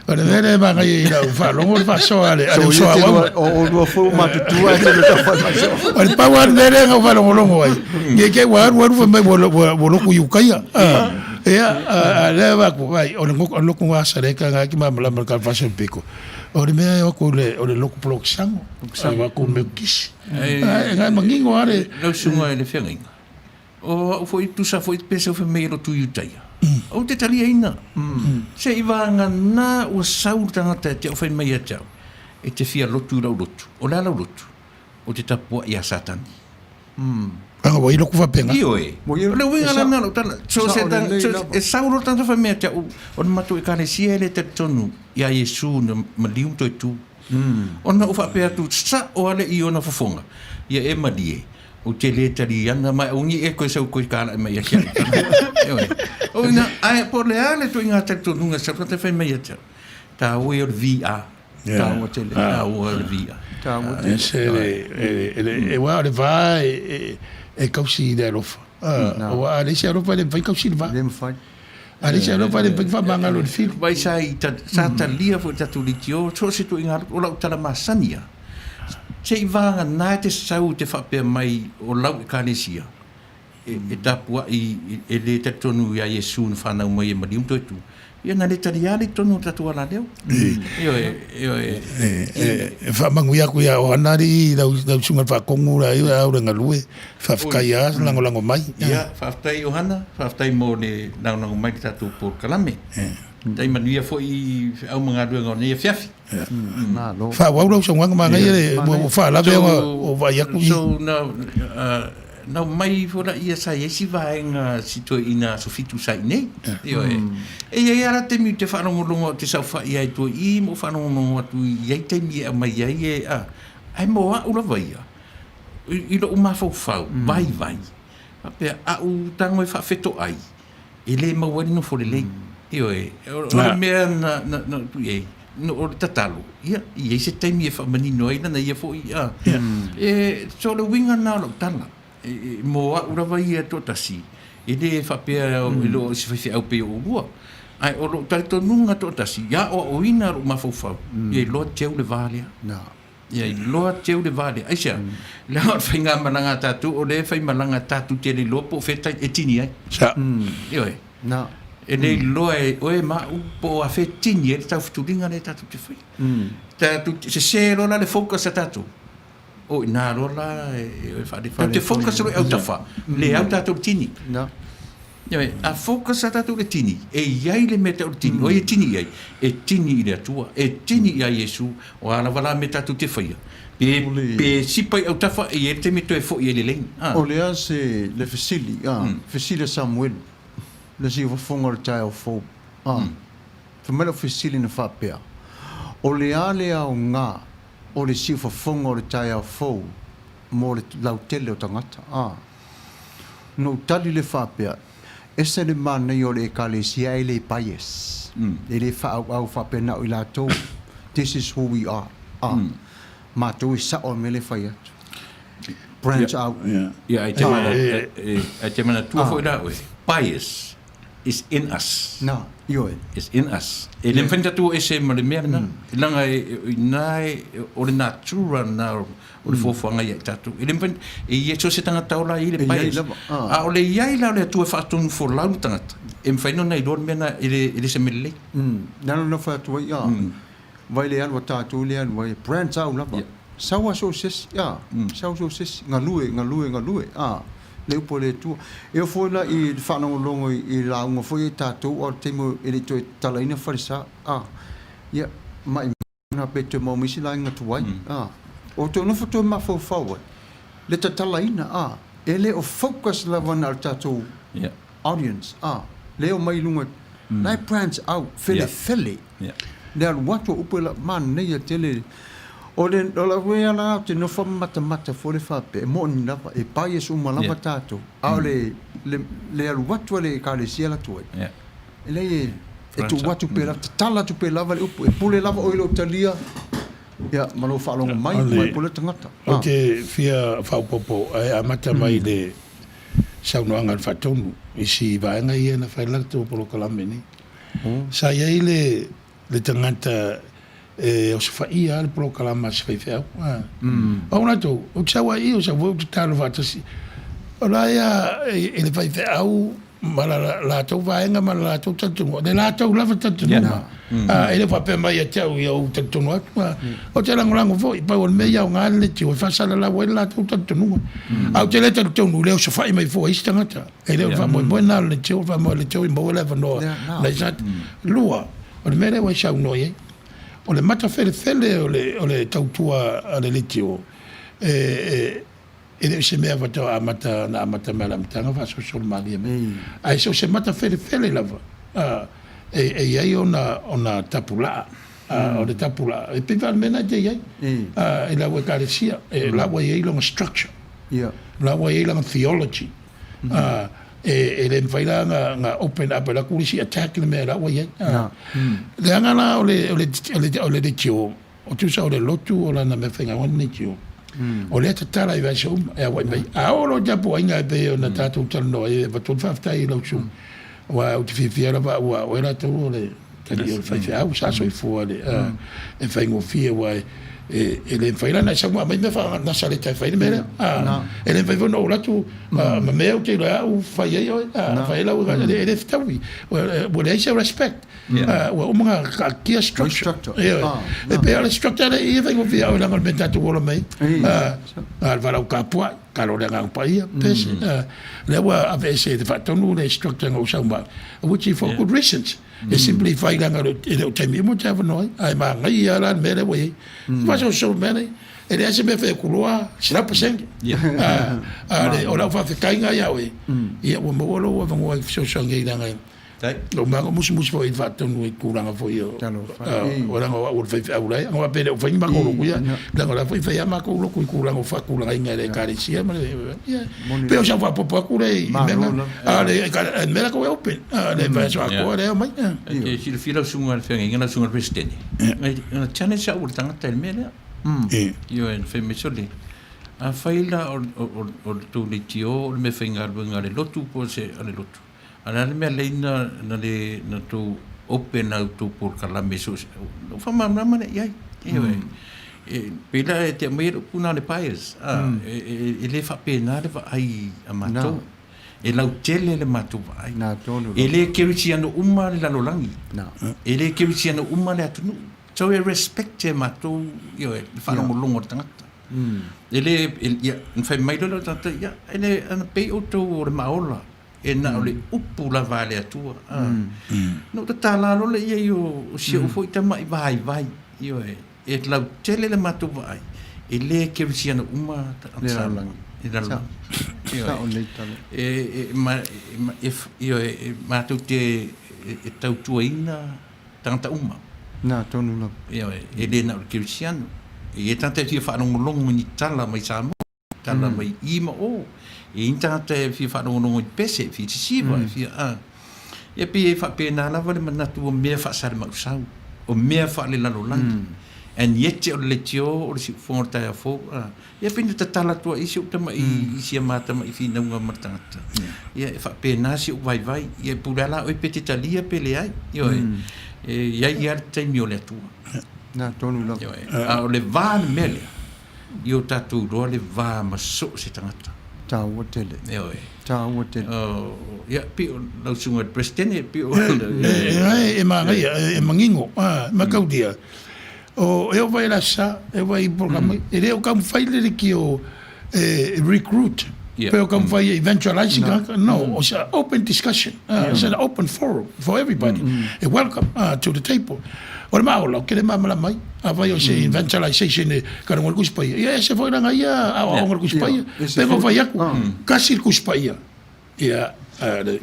O le mea lea e manaia i lau faalogo le faasoa a le uso auauna. O oulua foi ua matutua ae tele tau fai mai. O le pau lava le mea lea na ou faalogologo ai, ne i te i ua alu alu fai mai ua lotu i Ukaia. Ia, a lea e avatu, vaai, o le lotu Nasaleta lena e te malamalama i le Kalefasi o le Pito, o le mea e o atu o le lotu Polokisano, o atu Metotisi. E na e manino lava le... Lau susuga i le feagaiga, o au foi, tusa foi pe sau fai mai e lotu Iutaia, ou te taliaina. Se i vagana ua sau le tagata e te au fai mai ia te au, e te fia lotu i lau lotu. O le a lau lotu? Ou te tapuai ia Satani. Aga ua i loku faapena. Ioe. O le uiga lena o lau tala. So, se so, e sau loa le tagata fai mai ia te au, o le matou ekalesia e le talitonu iā Iesu na maliu ma toe tu. Ona ou faapea atu, sao lava le i ona fofoga, ia e malie, ou te le tali ana, ma e aua e koe sau koe kalaʻi mai ia te au. Ioe. O ina, ae po o le a le ituaiga talitonuga e sau, tagata fai mai ia te au, taua ia o le VR. Taua tele. Taua le VR. Taua tele. Ese le, e ua o le va e tausi i le alofa. Aua a leai se alofa e le mafai tausi le va. Le mafai. A leai se alofa e le mafai faamagalo le fili. Vai sa i ta, sa talia foi le tatou litio, so o se ituaiga alofa, o lau tala masani lava. Se i vagana e te sau te faapea mai o lau Ekalesia e tapuai e le talitonu ia Iesu na fanau mai e maliu ma toe tu, ia na le taliā le i totonu o le tatou alaleo. Ioe, ioe. E faamanuia atu ia Ohana alii lau susuga i le Faatonu la ia au le galue, faafetai a lagolago mai. Ia, faafetai Ohana, faafetai mo le lagolago mai i le tatou polokalame. Tai manuia foi i feau ma galuega o lenei afiafi. Malo. Faaauau lau saunoaga manaia le ua faalave ona ou vaai atu i. So na na omai ifo laia sa i ai si vaega si toeaina aso fitu sa i inei. Ioe. E i ai lava la taimi ou te faalogologo ou te saofai ai tua i i ma ou faalogologo atu i ai taimi e aumai ai e a ae mo au lava ia i lou mafaufau vaivai faapea a ou tago e faafetoai e le maua ai le nofo lelei. Ioe, o le mea na, na, na tuu i ai, no, o le tatalo, ia, i ai se taimi e faamanino ai lana ia foi, a. E, so o le uiga lena o lau tala, e, e, mo au lava ia toatasi, e le faapea e le o se faifeau pei o oulua, ae o lou talitonuga toatasi, ia aoaoina lou mafaufau, ia iloa teu le va lea. Ia iloa teu le va lea. Aisea? Leaga o le faigamalaga a tatou, o lea e faimalaga tatou te le iloa po o fea e tini ai. Sa. Ioe. Na. E le iloa e oe ma au po o afea e tini ai le taufutuliga lea tatou te faia. Tatou te, sese loa la le focus a tatou, o i ina loa la e faale. Tatou te focus loa i autafa, le au tatou i le tini. Na. Ioe, a focus lava tatou i le tini, e i ai le mea e tau o le tini, o ai e tini i ai? E tini i le Atua, e tini ia Iesu, o a lava la mea tatou te faia, pe, pe sipa i autafa, e i ai le taimi e toe foi ai i le lane. A. O le a se, le fesili, a, fesili a Samuelu, le siufofoga o le taeao fou, a, fai mai lau fesili na faapea, O le a le aoga o le siufofoga o le taeao fou mo le lautele o tagata? A. Na ou tali le faapea, Ese le manaia o le Ekalesia e le bias, e le faaauau faapea na o i latou, this is who we are, a, matou e sao le mea lea e fai atu. Branch out. Ia, ae te manatua foi la oe, bias is in us. Na, ioe. Is in us. E le mafai ona tatou o ese ma le mea lena. Leaga i ina o le natura lena o le fuafuaga ia i tatou. E le mafai, e i ai so o se tagata ola e i ai le bias. A o le i ai la o le Atua e faatonu folau le tagata, e mafai ona iloa le mea lena e le se mea lelei. Le ala na fai atu ai, vai le alu a tatou le alu ai, branch out lava. Sau a so o se isi, sau so o se isi, galue, galue, galue, le upu a le Atua. E oo foi la i le faalogologo i lauga foi ia i tatou, a o le taimi e le i toe tatalaina falesa, ia, maimau Na pe toe maua mai se laina tuai, a. O toe nofo toe mafaufau ai, le tatalaina, a. E le o focus lava na o le tatou audience, a. Le o mai i luga, la e branch out, felefele. Le alu atu o upu e manaia tele. O le, o lau ea la ou te nofo ma matamata foi le faapea, e moni lava, e bias uma lava tatou. A o le, le, le alu atu a le Ekalesia la tuai, E leai e tuu atu pea lava, tatala atu pea lava le upu, e pule lava oe i lou talia ia, ma lou faalogo mai, ma e pule le tagata. Ou te fia faaopoopo ae amata mai i le saunoaga a le Faatonu i si vaega ia na fai la latou polokalame nei. Sa i ai le tagata e osofaia lava le polokalame a se faifeau. O au latou, ou te sau ai i, o sau foi ou te talo faatasi. O la ia i le faifeau ma la latou vaega ma la latou talitonuga, le latou lava talitonuga. E le faapea mai ia te au ia ou talitonu atu. Ou te lagolago foi, pau o le mea ia aoga le leitio e faasalalau ai le latou talitonuga. Ae ou te le talitonu i le osofai mai fua e isi tagata. E le o le faamoemoe lena o le leitio, o le faamoemoe o le leitio ia maua le avanoa nai tagata. Lua, o le mea lea ua e saunoa i ai, o le matafelefele o le tautua a le leitio, e E le o se mea faatoa amata na amata mai i le amataga faasolosolo malie mai, ae so o se mata felefele lava e i ai ona tapulaa. O le tapulaa, e pei lava o le mea lena e te i ai i lau Ekalesia, o la ua i ai lona structure, o la ua i ai lana theology. E le mafai la ona open up e alu atu le isi attack le mea la ua i ai. Leaga la o le leitio, O tusa o le lotu o lana mea faigaluega lenei tio. O lea tatala i vaiaso uma e auai mai. A oo loa tapuaiga e pei ona tatou talanoa ai, e avatu le faafetai i lau susuga, aua ou te fiafia lava ua oe latou o le Talii o le faifeau sa soifua le e faigofie aua e le mafai la ona e sau ma aumai mea faa-Nasaleta e fai le mea lea. E le mafai foi ona ou alu atu ma mea ou te iloa au fai ai oe, fai ai lau, e le fetaui. Ua leai se respect. Ua uma ona taatia structure. E pei o le structure lea e faigofie ia oe leaga o le mea tatou ola mai ai. A o le valaau tapuai, talo i le Agaga Paia, pese. Lea ua aveese e te faatonu le structure na ou sau ma au, which is for good reasons. E simply fai leaga e le o taimi uma te avanoa ai, ae manaia lava la le mea lea ua i ai. Faasolosolo mea nei, e leai se mea e fai atu loa 100%. A o lau faafetaiga ia oe, ia ua maua lou avanoa e fesoasoani ai leaga lou maga musumusu foi i faatonu i tulaga foi o leaga o au o le faifeau la e aua pe le o fai ni matou lotu ia leaga o la foi e fai lava matou lotu i tulaga o faatulagaina e le ekalesia ma le pei o sau faaopoopo atu lea i mea na a o le mea la tou e open le vaiaso atoa lea e omai. E te silafia lau susuga i le feagaiga lau susuga i le Peresetene, na challenge au e le tagata i le mea lea. Ioe, na fai mai, sole, afai la o le tou leitio o le meafaigaluega a le lotu po o se a le lotu, A o le a le mea lea na na le na tou open ai tou polokalame so o se ona ou faamalamalama lea i ai. Ioe. E pei la e te aumaia le upu lena o le bias, a, e le faapena le vaai a matou. E lautele le matou vaai. E le kerisiano uma le lalolagi. E le kerisiano uma le atunuu. So e respect e matou, ioe, le faalogologo a le tagata. E le, ia, na fai mai loa le tagata, ia, e le, ana pei outou o le maola. e na o le upu lava a le Atua. Na ou tatala loa lea i ai o si ou foi tama'i vaivai, ioe, e lautele le matou vaai, e le kerisiano uma tagata Samoa i le lalolagi. Ioe, e, ma, e, ioe, e matou te e tautuaina tagata uma. Na tonu lava. Ioe, e le na o le kerisiano. E i ai tagata e fia faalogologo i ni tala mai Samoa. Tala mai i ma o. E i ai ni tagata e fia faalogologo i pese, e fia sisiva, e fia, a. Ia pei e faapena lava le manatu o mea faasalemausau, o mea faalelalolagi. And yet o le leitio o le siufofoga o le taeao fou, a. Ia pei na tatala atu ai si ou tama'i i si a ma tama'i finauga ma le tagata. Ia e faapena si ou vaivai. Ia e pule lava la oe pe te talia pe leai. Ioe. E i ai lava le taimi o le Atua. Na tonu lava. Ioe. A o le va le mea lea. I o tatou iloa le va ma so o se tagata. Taua tele. Ioe. Taua tele. Ia, pei o lau susuga i le Peresetene, pei o... E manaia, e manino, mataulia, o e ova i le Aso Sa, e ova i polokalame, e le o taumafai le leitio e recruit, pe o taumafai e evangelise tagata, no, it's an open discussion, it's an open forum for everybody, e welcome to the table. O le maa ola, ou te le malamalama ai. Afai o se evangelization e kalagoa le Tusi Paia, ia ese foi lana ia aoaoga o le Tusi Paia. Pe ma fai atu, kasi le Tusi Paia. Ia,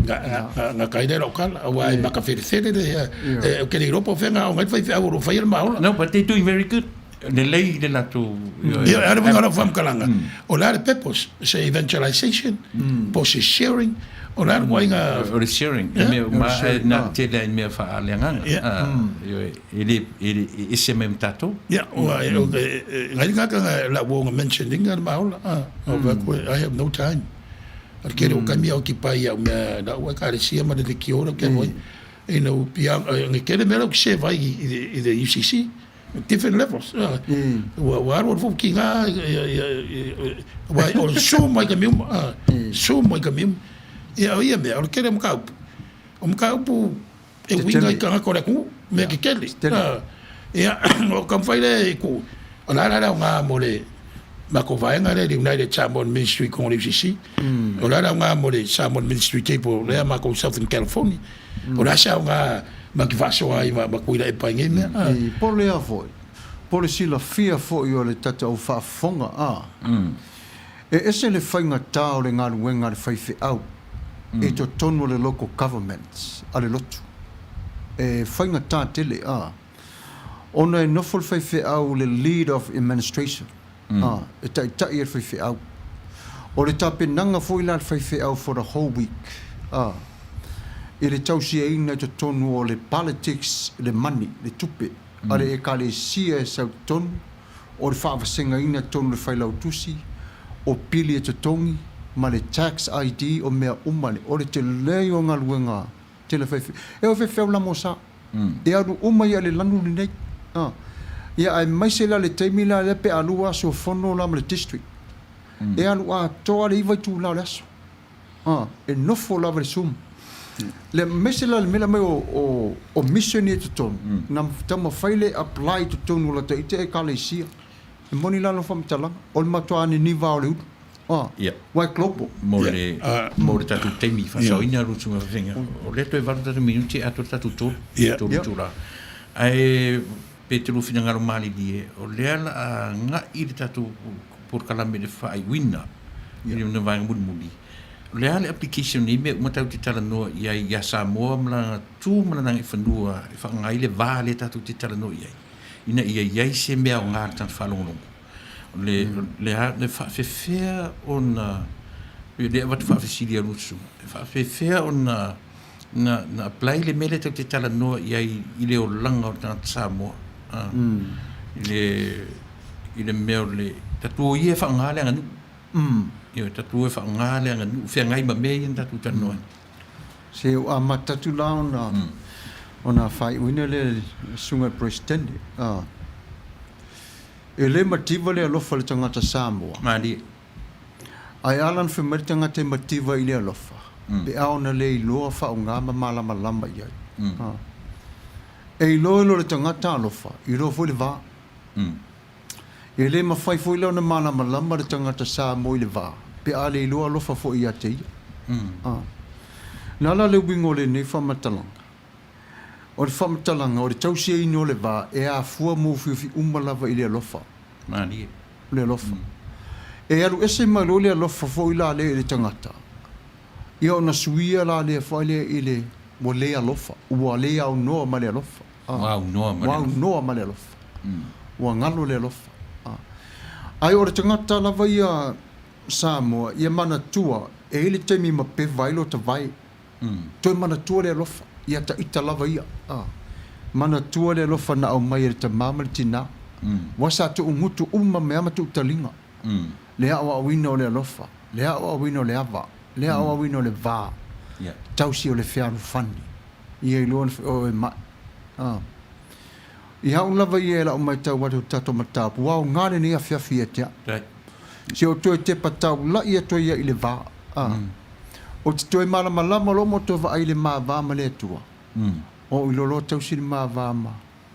gata ai lea lau tala, aua e makafelefele le, ou te le iloa po o fea na aoga ai le faifeau o lo o faia le maa ola. No, but they doing very good. Lelei le latou. Ia, a o le uiga o lau faamatalaga, o le a le purpose? Se evangelization, po o se sharing, o le a le ituaiga. O le sharing, e mea uma e na tele ai mea faaleagaga. Ioe, e le, e ese mai ma tatou. Ia, ua, e, ngai le tagata na lau uo na mention ina le maa ola, a, fai atu, I have no time. O le tele o taimi e occupy i au mea, lau ekalesia ma le lekiō lea ou te alu ai. You know, ia, e tele mea la ou te serve ai i le UCC. Different levels. Ua ua alu alu foi tiga ua o le su mai ka miuma, su mai ka miuma. Ia o ia mea, o le tele o mataupu. O mataupu e uiga i tagata o le atunuu, mea tetele. Ia, o taumafai lea e tuu, o le a la le aoga mo le matou vaega lea, le United Samoan Ministry i totonu o le UCC. O le a le aoga mo le Samoan Ministry Table lea matou i Southern California. O le a se aoga ma te faasoa ai ma Tuilaepa i nei mea? I po lea foi, po le silafia foi o le tatou faafofoga, a. E ese le faigata o le galuega a le faifeau i totonu o le local government a le lotu. E faigata tele, a. Ona e nofo le faifeau le lead of administration, a, e taitai e le faifeau. O le tapenaga foi la a le faifeau for the whole week, a, i le tausiaina i totonu o le politics, le money, le tupe a le Ekalesia e sau totonu, o le faavasegaina totonu o le failautusi, o pili e totogi, ma le tax ID, o mea uma, o le tele o galuega tele faifeau. E o faifeau la mo sa. E alu uma ia i le lanu lenei. A. Ia aemaise la le taimi la lea pe a lua aso fono la ma le district. E alu atoa le 9 itula o le aso. A. E nofo lava i le Zoom. Le aemaise la le mea lea aumai o, o, o mission ia i totonu, na taumafai le apply i totonu o lata ita ekalesia. E moni la lau faamatalaga, o le matua niniva o le ulu. Ah, Ia. Wai global. Mo le, mo le tatou taimi faasaoina lau Susuga Fafeaga. O lea toe valu tatou minute e atoa le tatou tolu, tolu itula. Ae pe te lua finagalo malilie, o lea la a agai le tatou polokalame i le faaiuina i lona vaega mulimuli. O le a le application nei mea uma tatou te talanoa i ai ia Samoa ma lana tu ma lana agaifanua e faaaoga ai le va lea tatou te talanoa i ai, ina ia i ai se mea aoga i le tagata faalogologo. Le, le a, le faafefea ona, e le avatu faafesili a lua susuga, e faafefea ona na, na apply le mea lea tatou te talanoa i ai i le olaga o le tagata Samoa, a, i le, i le mea o le, tatou o ia e faaaoga le aganuu. Ioe, tatou o e faaaoga le aganuu, feagai ma mea ia na tatou talanoa ai. Se ua amata atu la ona ona faaiuina lea e le Susuga i le Peresetene. E le mativa le alofa i le tagata Samoa. Malie. Ae a la ona fai mai le tagata e mativa i le alofa, pe a ona le iloa faaaoga ma malamalama i ai. E iloa i lo le tagata alofa, iloa foi le va. E le mafai foi la ona malamalama le tagata Samoa i le va, pe a le iloa alofa foi ia te ia. Na la le uiga o lenei faamatalaga? O le faamatalaga, o le tausiaina o le va e afua maufiufi uma lava i le alofa. Malie. Le alofa. E alu ese mai loa le alofa foi la lea i le tagata, ia ona suia la lea foi lea i le ua le alofa, ua le aunoa ma le alofa. Ua aunoa ma le alofa. Ua aunoa ma le alofa. Ua galo le alofa. Ae o le tagata lava ia Samoa, ia manatua, e i ai le taimi mapeva ai lota vae. Toe manatua le alofa, ia ta ita lava ia. Manatua le alofa na aumai e le tamā ma le tinā. Ua sa tuugutu uma mai lava ma tuutaliga. Le aoaoina o le alofa, le aoaoina o le ava, le aoaoina o le va, tausi o le fealofani. Ia iloa ona o e mai. I au lava ia e lau matau atu i le tatou mataupu, ua aoga lenei afiafi ia te au. Se o toe tepa taula'i atu ai ia i le va. Ou te toe malamalama loa ma toe vaai i le ma va ma le Atua. O i loloa tausi le ma va ma,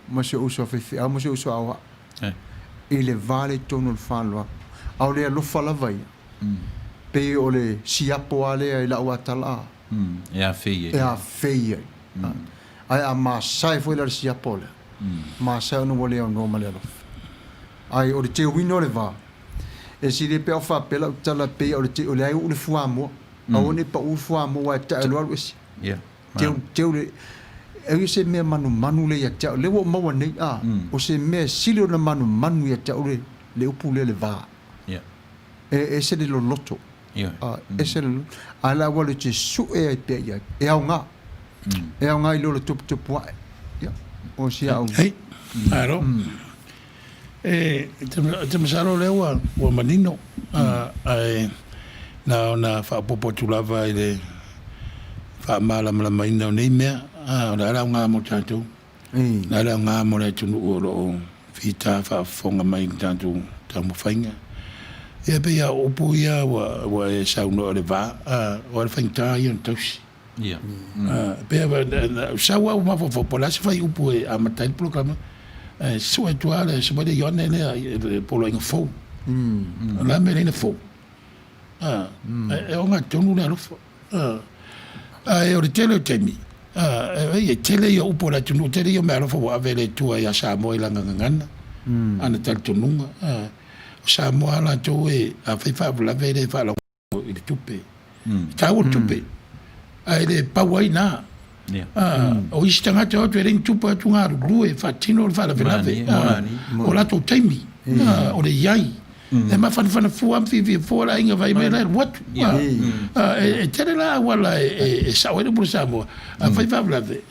ma si ou uso a faifeau ma si ou uso aoao. I le va lea i totonu o le faaaloalo. A o le alofa lava ia, pei o le siapo lava lea i lau atala E afei ai. E afei ai. Ae a masae foi la le siapo lea, masae ona ua le aunoa ma le alofa. Ae o le teuina o le va, e sili pe a o faapea lau tala pei o le teu, o leai uu le fuamoa. Aua ne i pau le fuamoa aua e tae loa alu ese. Teu, teu le, e ui se mea manumanu lea ia te au, lea ua ou maua nei, a, o se mea e sili ona manumanu ia te au le, le upu lea le va. E ese le loloto. A, ese le, ae la ua le te sue ai pea i ai. E aoga. E aoga i lo le tuputupu ae. Ia, o si au. Hei, malo. E te masalo lea ua, ua manino, ae na ona faaopoopo atu lava i le faamalamalamaina o nei mea, o le a le aoga mo tatou, o le a le aoga mo le atunuu o lo o fita faafofoga mai i le tatou taumafaiga. Ia pei lava o upu ia ua, ua e saunoa o le va, o le faigata ia ona tausi. Ia. Pei lava, sau au mafaufau po o le a se fuaiupu e amata ai le polokalame, ae sue atu lava le Semaia Ioane lea i le poloaiga fou. O le a le mea e leai ona fou? E ogatotonu le alofa. Ae o le tele o taimi, e tele ia o upu a le atunuu, e tele ia o meaalofa ua ave e le Atua ia Samoa i lana gagana, ana talitonuga. O Samoa lava latou e, afai faalavelave e le faalogo i le tupe. E taua le tupe, ae le pau ai na. O isi tagata o atu e leai ni tupe, o atu galulue e faatino le faalavelave. O latou taimi, o le i ai. E mafanafana fua ma fiafia fua le aiga vaai mai la e alu atu. E tele la auala e sao ai le upu a le Samoa. Afai faalavelave,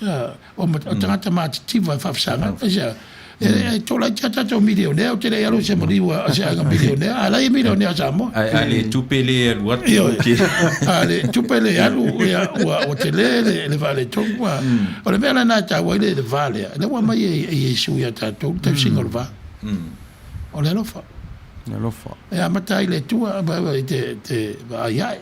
o tagata matitiva e faafesagai. Aisea? E tolaiti a tatou milionea, ou te le i alu i se maliu a se aiga milionea, a la e milionea Samoa. Ae a le tupe le alu atu. Ioe. A le tupe le alu, ia, ua tele le faaletonu. O le mea lena e taua ai le va lea, lea ua aumai e Iesu ia tatou le tausiga o le va. O le alofa. Le alofa. E amata ai le Atua e te vaai ae,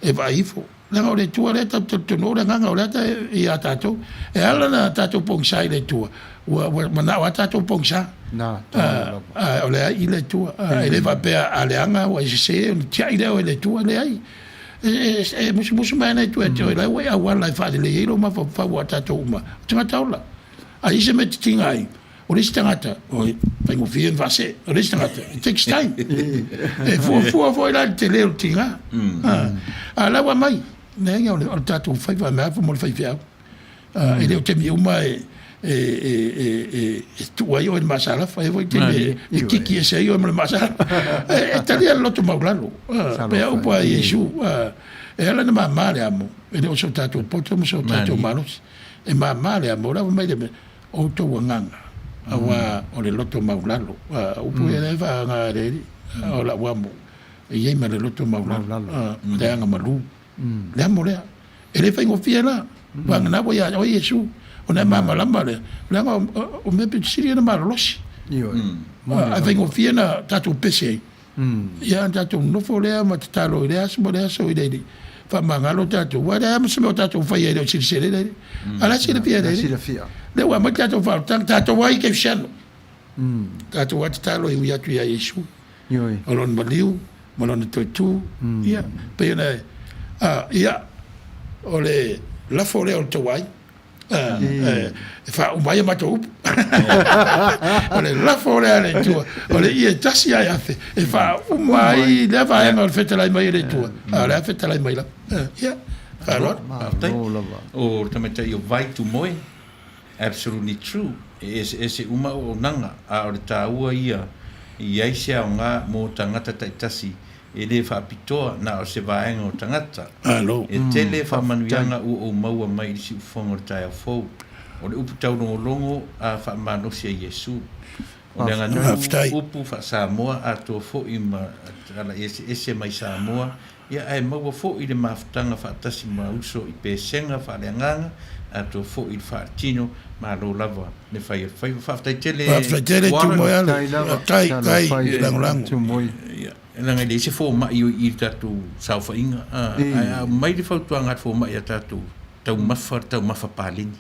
e vaai ifo. Leaga o le Atua lea tatou te talitonu o le agaga o le ata ia tatou. E ala ona tatou pogisa i le Atua, ua manao lava tatou pogisa. O le ai i le Atua. E le faapea a leaga ua e sese ona tiai lea oe e le Atua, leai. E musumusu mai ana Atua ia te oe, la ua e auala e faalelei ai lou mafaufau aua o tatou uma o tagata ola. A i ai se mea e te tiga ai, O le isi tagata, oi, faigofie ona faasee. O le isi tagata, it takes time. E fuafua foi la i le tele o le tiga. A o la ua aumai, leai o le tatou faiva mea mo le faifeau. E le o taimi uma e tuu ai oe i le maasalafa, e i ai foi taimi e kiki ese ai oe ma le maasalafa. E talia le loto maualalo. Pei a upu a Iesu, e ala ona mama le amo, e le o so tatou poto ma so tatou malosi. E mama le amo, o la ua aumai le mea, outou agaga, aua o le loto maulalo. Upu ia lea e faaaoga e le Alii, o lau amo e i ai ma le loto maulalo, le aga malu. Le amo lea. E le faigofie la, vagana ua ia oe Iesu, ona e malamalama lea, leaga o mea pito sili ona malolosi. Ae faigofie ona tatou pese ai. Ia ona tatou nofo lea ma tatalo i lea aso ma lea aso i le Alii, faamagalo tatou, aua e leai lava ma se mea o tatou faia e le o silasila i le Alii. A o la e silafia e le Alii. Lea ua aumai le tatou faaolataga, tatou ai kerisiano, tatou lava tatalo e ui atu ia Iesu, o lona maliu ma lona toetu, ia, pei ona, ia, o le lafo lea o le tou aiga. E faauma ai a matou upu. O le lafo lea a le Atua, o le ie tasi ae afe, e faauma ai lea vaega o le fetalai mai e le Atua, a o le a fetalai mai lava. Ia, faaaloalo. Faafetai. O le tamaitai o Vai Tumoe, absolutely true, e eseese uma auaunaga, a o le taua ia e i ai se aoga mo tagata taitasi E le faapitoa na o se vaega o tagata. Malo. E tele faamanuiaga ua ou maua mai i le siufofoga o le taeao fou. O le upu taulogologo a faamalosi a Iesu. O le aganuu, upu faa-Samoa atoa foi ma tala eseese mai Samoa, ia ae maua foi le mafutaga faatasi ma uso i pesega faaleagaga atoa foi i le faaletino. Malo lava le fai o le faiva. Faafetai tele Faafetai tele Warren. Tumoealu. Faafetai, faafetai lagolago. Tumoe. Ia, leaga e leai se fomai o i i le tatou saofaiga, ae a aumai le fautuaga a le fomai ia tatou, taumafa le taumafa paleni.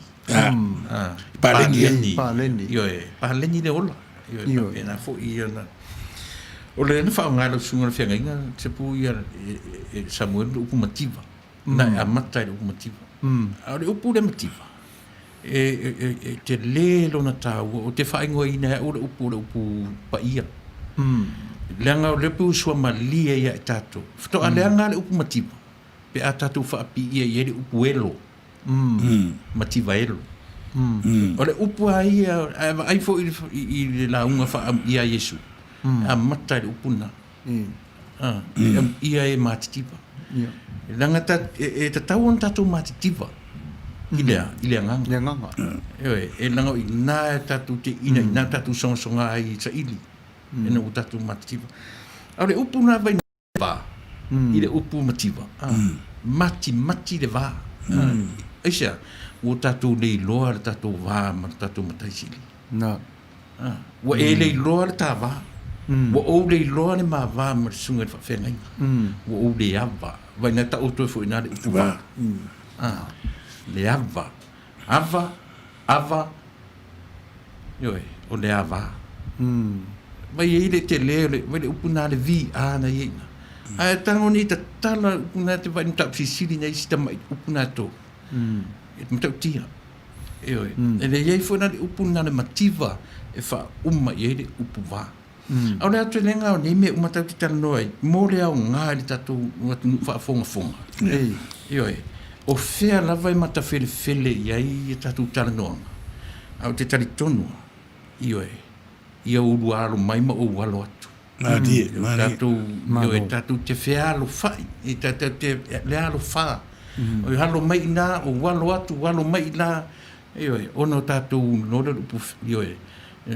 Paleni. Paleni. Ioe, paleni le ola. Ioe, faapena foi ia na. O le na faaaoga e lau susuga i le feagaiga, Sepu ia e Samuel le upu mativa. Na e amata i le upu mativa. A o le upu le mativa, e tele lona taua, ou te faaigoaina e au le upu o le upu paia. Leaga o le upu suamalie ia i tatou. Faatoa leaga le upu mativa pe a tatou faapiia i ai le upu elo. Mativa elo. O le upu a ia, a vaai foi i le lauga ia Iesu, e amata i le upu lena. Ia e matitiva. Leaga e tatau ona tatou matitiva i le a? I le agaga. Le agaga. Ioe, e leaga o i ina e tatou te ina, ina tatou sogasoga ai i saili, ina ua tatou matitiva. A o le upu lena vai va, i le upu mativa, matimati le va. Aisea? Ua tatou le iloa le tatou va ma le tatou Matai Sili. Na. Ua e le iloa le ta va. Ua ou le iloa le ma va ma le susuga i le faafeagaiga. Ua ou le ava. Vai na taoto ai foi i ina le upu va. Le ava. Ava, ava, ioe, o le ava. Vai e i ai le tele, vai le upu na le VA na i ai ina. Ae tago nei tatala upu na te vai mataupu silisili nei isi tamai upu na e tolu. E matautia. Ioe. E le i ai foi la le upu na le mativa e faauma i ai le upu va. A o le aotelega o nei mea uma tatou te talanoa ai, mo le aoga i le tatou atunuu faafogafoga. Ioe. O fea lava e matafelefele i ai a tatou talanoaga, ae ou te talitonu lava, ioe, ia ulu alo mai ma ou alo atu. Malie, malie. Tatou, ioe, tatou te fealofai, e tatou te, le alofa. O alo mai i ina, ou alo atu, alo mai i ina. Ioe, ona o tatou iloa lea o le upu, ioe,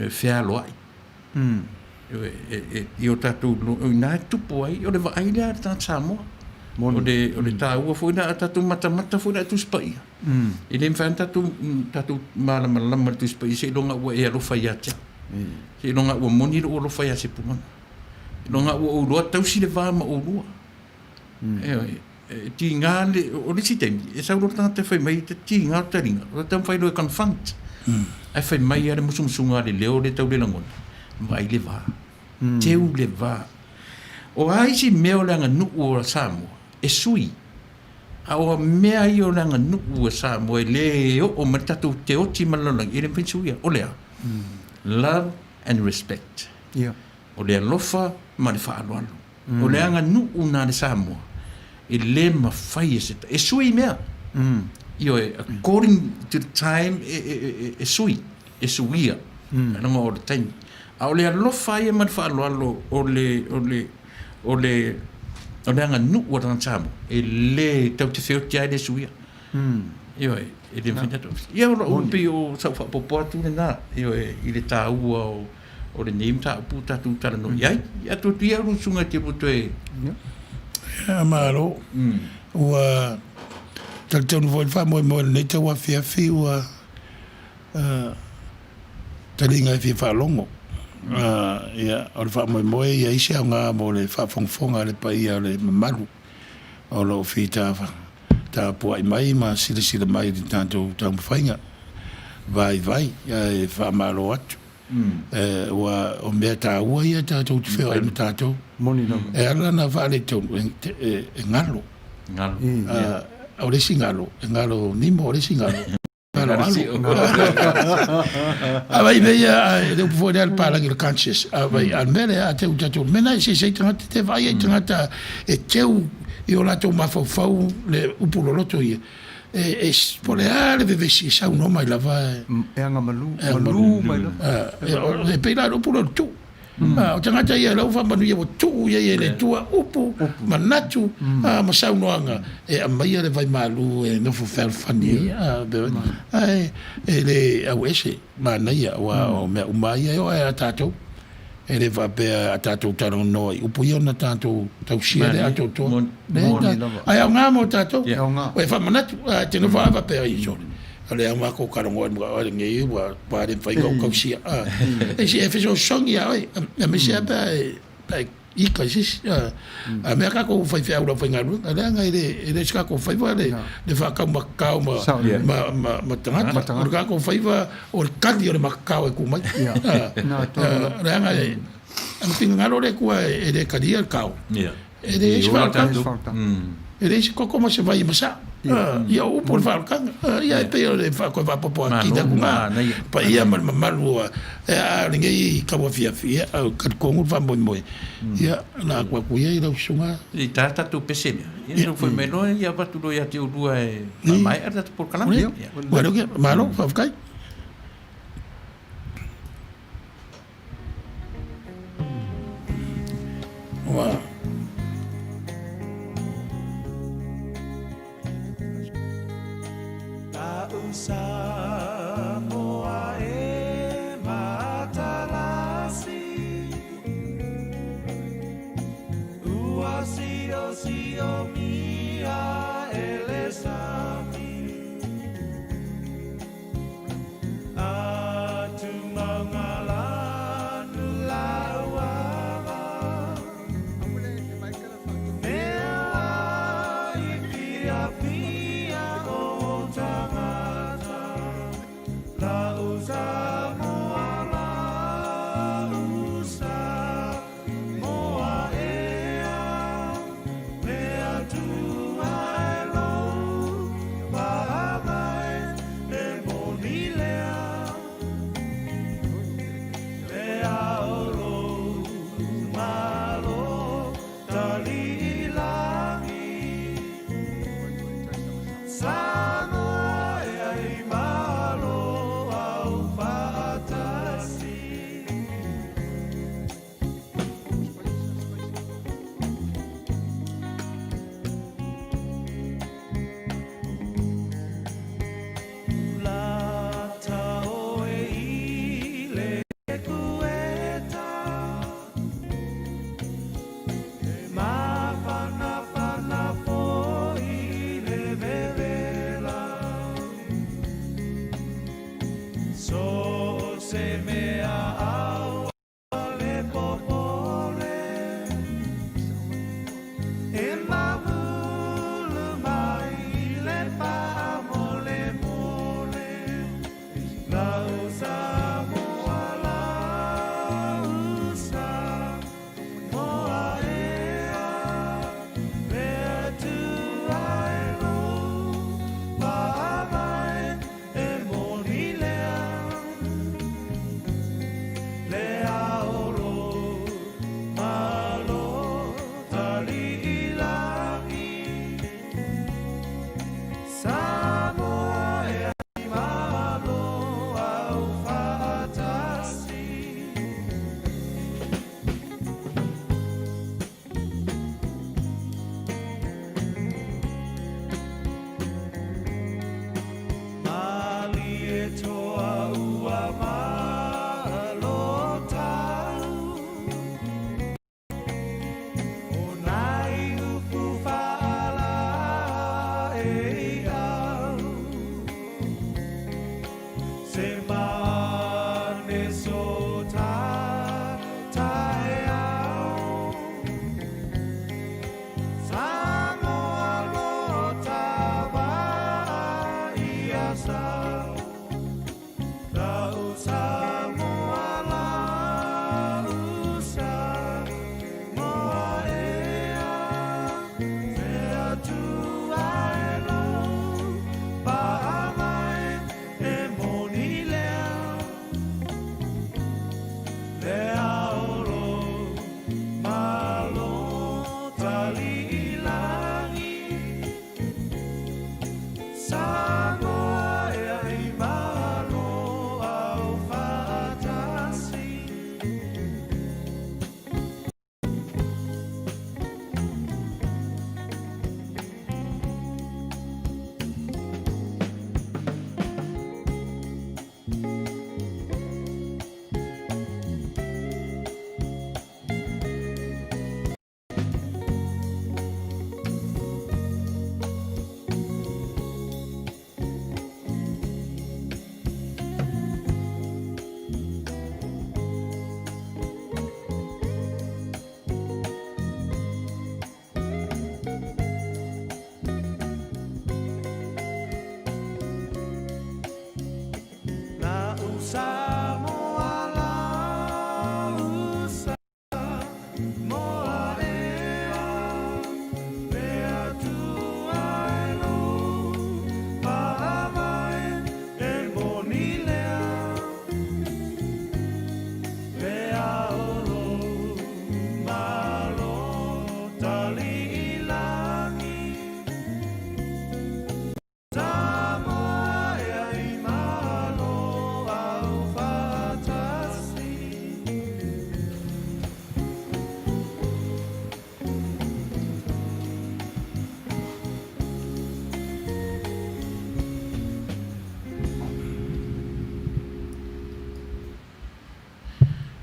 fealoai. Ioe, i o tatou iloa, o i ina e tupu ai, o le vaai lea a le tagata Samoa. O le, o le taua foi lea, a tatou matamata foi la i Tusi Paia, e le mafai ona tatou, tatou malamalama i le Tusi Paia seiloga ua e alofa ia te au. Seiloga ua moni lou alofa ia Sepulona. Seiloga ua ou iloa tausi le va ma oulua. Ioe, e tiga le, o le isi taimi, e sau loa le tagata e fai mai, e tiga le taliga, o le taumafai loa e confront. Ae fai mai lava le musumusuga a le leo lea e tau le lagona, vaai le va, teu le va. O a isi mea o le aganuu o Samoa, e sui. A o mea ia o le aganuu a Samoa e le oo mai le tatou te oti ma le lalolagi, e le mafai ona suia. O le a? Love and respect. O le alofa ma le faaaloalo. O le aganuu lena a le Samoa, e le mafai e se, e sui mea. Ioe, according to the time, e sui, e suia, leaga o le taimi. A o le alofa ia ma le faaaloalo o le, o le, o le, o le aganuu a le tagata Samoa, e le tatou te feoti lava e le suia. Ioe, e le mafai ona tatou. Ia o lou pei o sau faaopoopo atu lena, ioe, i le taua o o lenei mataupu ua tatou talanoa i ai. Ia atu atu ia lou susuga e te lua toe. Ia, malo. Ua talitonu foi le faamoemoe i lenei tauafiafi ua taliga e fia faalogo. Ia, o le faamoemoe ia i se aoga mo le faafogafoga a le paia o le mamalu o lo o fita tapuai mai ma silasila mai i le tatou taumafaiga vaivai ae faamalo atu. Ua o mea taua ia tatou te feoai ma tatou. Moni lava. E ala ona faaletonu e galo. Galo. O le isi galo, e galo nimo, o le isi galo, galo alo. A vai mea ia, le upu foi lea a le palagi o le conscious. A vai, a le mea lea, a teu tatou, le mea lena e eseese ai tagata, te vaai ai tagata e teu i o latou mafaufau le upu loloto ia. E, e, po o le a le vevesi e saunoa mai lava e. E agamalu, malu mai lava. E pei la o le upu lea o le tuu. O tagata ia o la ua faamanuia ua tuu i ai e le Atua upu, manatu ma saunoaga e aumaia le vaimalu e nofo fealofani ai. Ae e le auese, manaia aua o mea uma lava ia e oo lava ia tatou. E le faapea a tatou talanoa i upu ia ona tatou tausia lea atoatoa. Ae aoga mo tatou. E faamanatu, ae te nofo lava faapea, ai sole, o lea ua matou talanoa i le lenei ua matua le mafai ona ou tausia. E fesoasoani ia oe, aemaise lava pe a e ika i se isi. A mea tatou faifeau i le aufaigaluega, leaga e le o se tatou faiva le faataumatatao ma tagata. O le tatou faiva o le kali o le matatao e tu mai. Leaga e finagalo le Atua e le talia le tao. E leai se faaolataga. E leai se koko ma se vai e masaa. Ia o upu o le faaolataga. Ia e pei o le toe faaopoopo atili atu na. Paia ma le mamalu a lenei tauafiafi, ia talitonu le faamoemoe. Ia na atu atu ia i lau susuga. I tā tatou pese lea, ia sau foi mai loa ia avatu loa ia te oulua e faamaea le tatou polokalame. Malo, faafetai. Ua.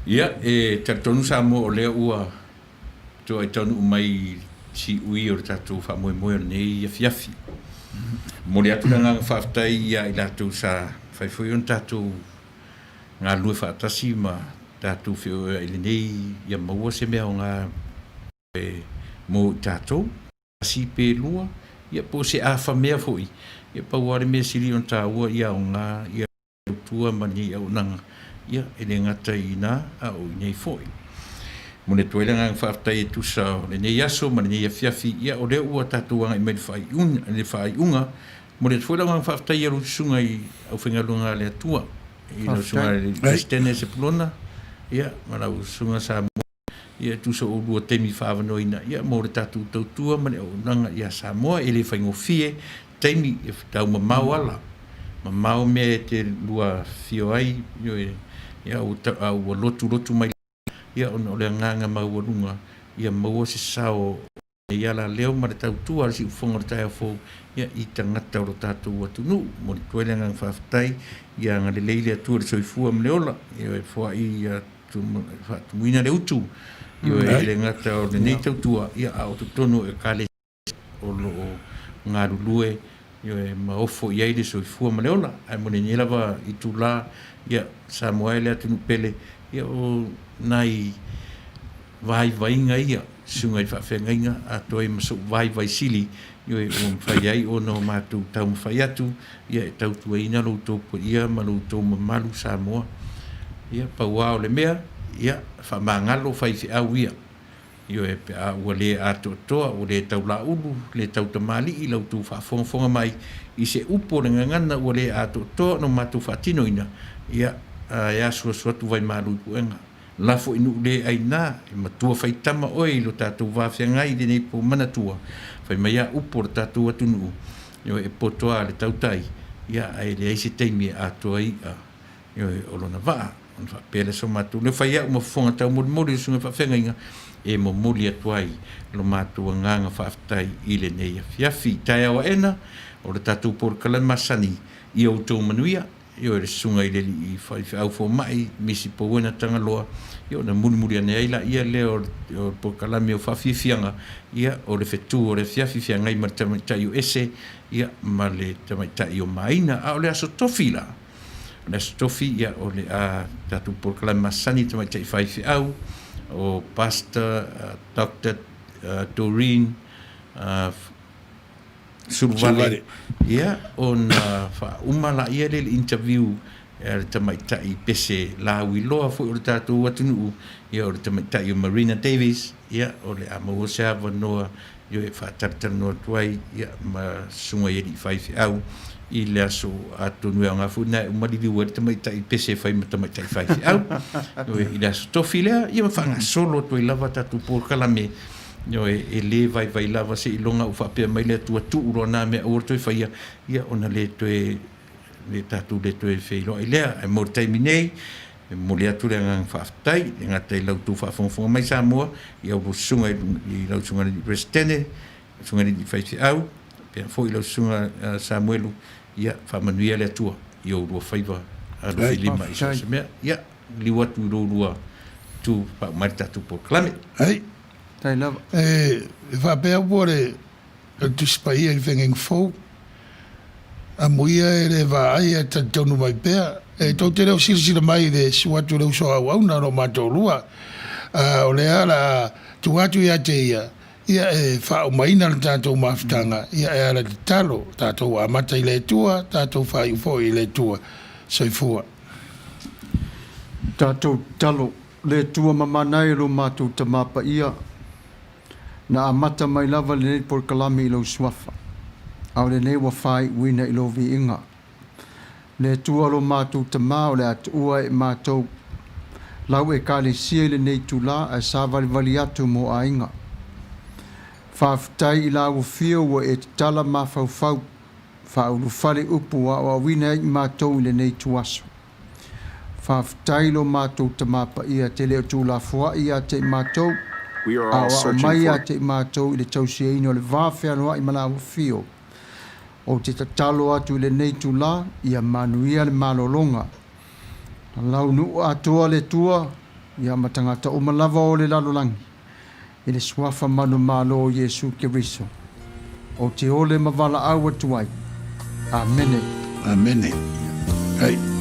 Ia, e talitonu Samoa o lea ua toai taunuu mai i siui o le tatou faamoemoe o lenei afiafi. Momoli atu le agaga faafetai ia i latou sa fai foi ona tatou galulue faatasi ma tatou feoeoeai i lenei ia maua se mea aoga mo i tatou. Tasi pe lua, ia po o se afa mea foi, ia pau lava le mea sili ona taua ia aoga ia tautua ma lenei auaunaga, ia e le gata i ina a o inei foi. Momoli atu ai le agaga faafetai e tusa o lenei aso ma lenei afiafi, ia o lea ua tatou agai mai i le faaiuga. Momoli atu foi le agaga faafetai i lau susuga i aufaigaluega a le Atua, i lau susuga i le Peresetene Sepulona, ia ma lau susuga Samoa. Ia e tusa o oulua taimi faaavanoaina ia mo le tatou tautua ma le auaunaga ia Samoa. E le faigofie taimi e tau mamao ala, mamao mea e te lua afifio ai, ioe, ia a ua lotulotu mai ia ona o le agaga maualuga ia maua se sao o lenei alaleo ma le tautua a le siufofoga o le taeao fou ia i tagata o lo tatou atunuu. Momoli atu ai le agaga faafetai ia agalelei le Atua i le soifua ma le ola, ioe, foai ia faatumuina le utu, ioe, e le gata o lenei tautua, ia, a o totonu o Ekalesia o lo o galulue. Ioe, ma ofo i ai le soifua ma le ola. Ae mo lenei lava itulā, ia, Samoa e le atunuu pele, ia, o nai vaivaiga ia, susuga i faafeagaiga, atoa ai ma so'u vaivai sili, ioe, ua mafai ai ona o matou taumafai atu, ia, e tautuaina lo outou paia ma lo outou mamalu Samoa. Ia, pau lava o le mea, ia, faamagalo faifeau ia. Ioe, pe a ua le atoatoa, ua le taulaulu, le tautamalii la outou faafogafoga mai i se upu o le gagana ua le atoatoa ona matou faatinoina, ia, e asuasu atu vaimalu i puega. Lafo i nuu le aina, e matua faitama oe i lo tatou va feagai i lenei po manatua, fai mai a upu o le tatou atunuu, ioe, e poto a le tautai, ia, ae leai se taimi e atoa ai i'a. Ioe, o lona vaa, ona faapea lea so matou leo fai au ma fofoga taumolimoli o susuga i faafeagaiga e momoli atu ai lo matou agaga faafetai i lenei afiafi. Taeao aena, o le tatou polokalame masani i outou manuia, ioe, le susuga i le alii faifeau fomai, Misi Pouena Tagaloa, ia ona mulimuli ane ai laia lea o le polokalame o faafiafiaga, ia, o le fetu o le afiafi feagai ma le tamaitai o Ese, ia, ma le tamaitai o Maina. A o le Aso Tofi la, O le Aso Tofi, ia, o le a tatou polokalame masani tamaitai faifeau, o Pastor Doctor Doreen Suluvale, ia, ona faauma laia lea i le interview a le tamaitai pese lauiloa foi o le tatou atunuu, ia, o le tamaitai o Marina Davies, ia, o le a maua se avanoa Ioe, e faatalatalanoa atu ai ia, ma susuga i alii faifeau i le aso, atonu e aoga foi lena e uma liliu ai le tamaitai pese e fai ma tamaitai faifeau. Ioe, i le aso tofi lea, ia ma faagasolo atu ai lava tatou polokalame. Ioe, e le vaivai lava seiloga ua faapea mai le Atua tuu loa na mea aua le toe faia, ia ona le toe le tatou le toe feiloai lea. Ae mo le taimi nei, e momoli atu le agaga faafetai, e le gata i la outou faafogafoga mai Samoa, i au susuga i lau susuga i le Peresetene, lau susuga i le Faifeau, faapea foi lau susuga Samuelu, ia faamanuia le Atua i oulua faiva alofilima i so o se mea. Ia, liliu atu i lo oulua itu faauma ai le tatou polokalame. Ai. E faapea upu o le O le Tusi Paia i le Feagaiga Fou, Amuia e le vaai ae talitonu mai pea. E tou te le o silasila mai i le susu atu o le uso a auauna o lo matou lua. A o lea o le a tuu atu ia te ia, ia e faaumaina le tatou mafutaga, ia e ala i le tatalo, tatou amata i le Atua, tatou faaiu foi i le Atua. Soifua. Tatou tatalo, Le Atua mamana e lo matou Tama Paia, Na amata mai lava lenei polokalame i lou suafa, a o lenei ua faaiuina i lou viiga. Le Atua lo matou Tama o le a tuua e matou lau Ekalesia i lenei itula ae savalivali atu mo aiga. Faafetai i la ua fio ua e tatala mafaufau, faaulufale upu ua aoaoina ai i matou i lenei ituaso. Faafetai lo matou Tama Paia te le o tuulafoai ia te i matou, We are a all o aʻo searching mai ia for. te i matou i le tausiaina o le va fealoai ma la afio. Ou te tatalo atu i lenei itula, ia manuia le malologa. Na lau nuu atoa le Atua, ia ma tagata uma lava o le lalolagi. I le Suafa manumalo o Iesu Keriso, ou te ole ma valaau atu ai. Amene. Amene. Ai.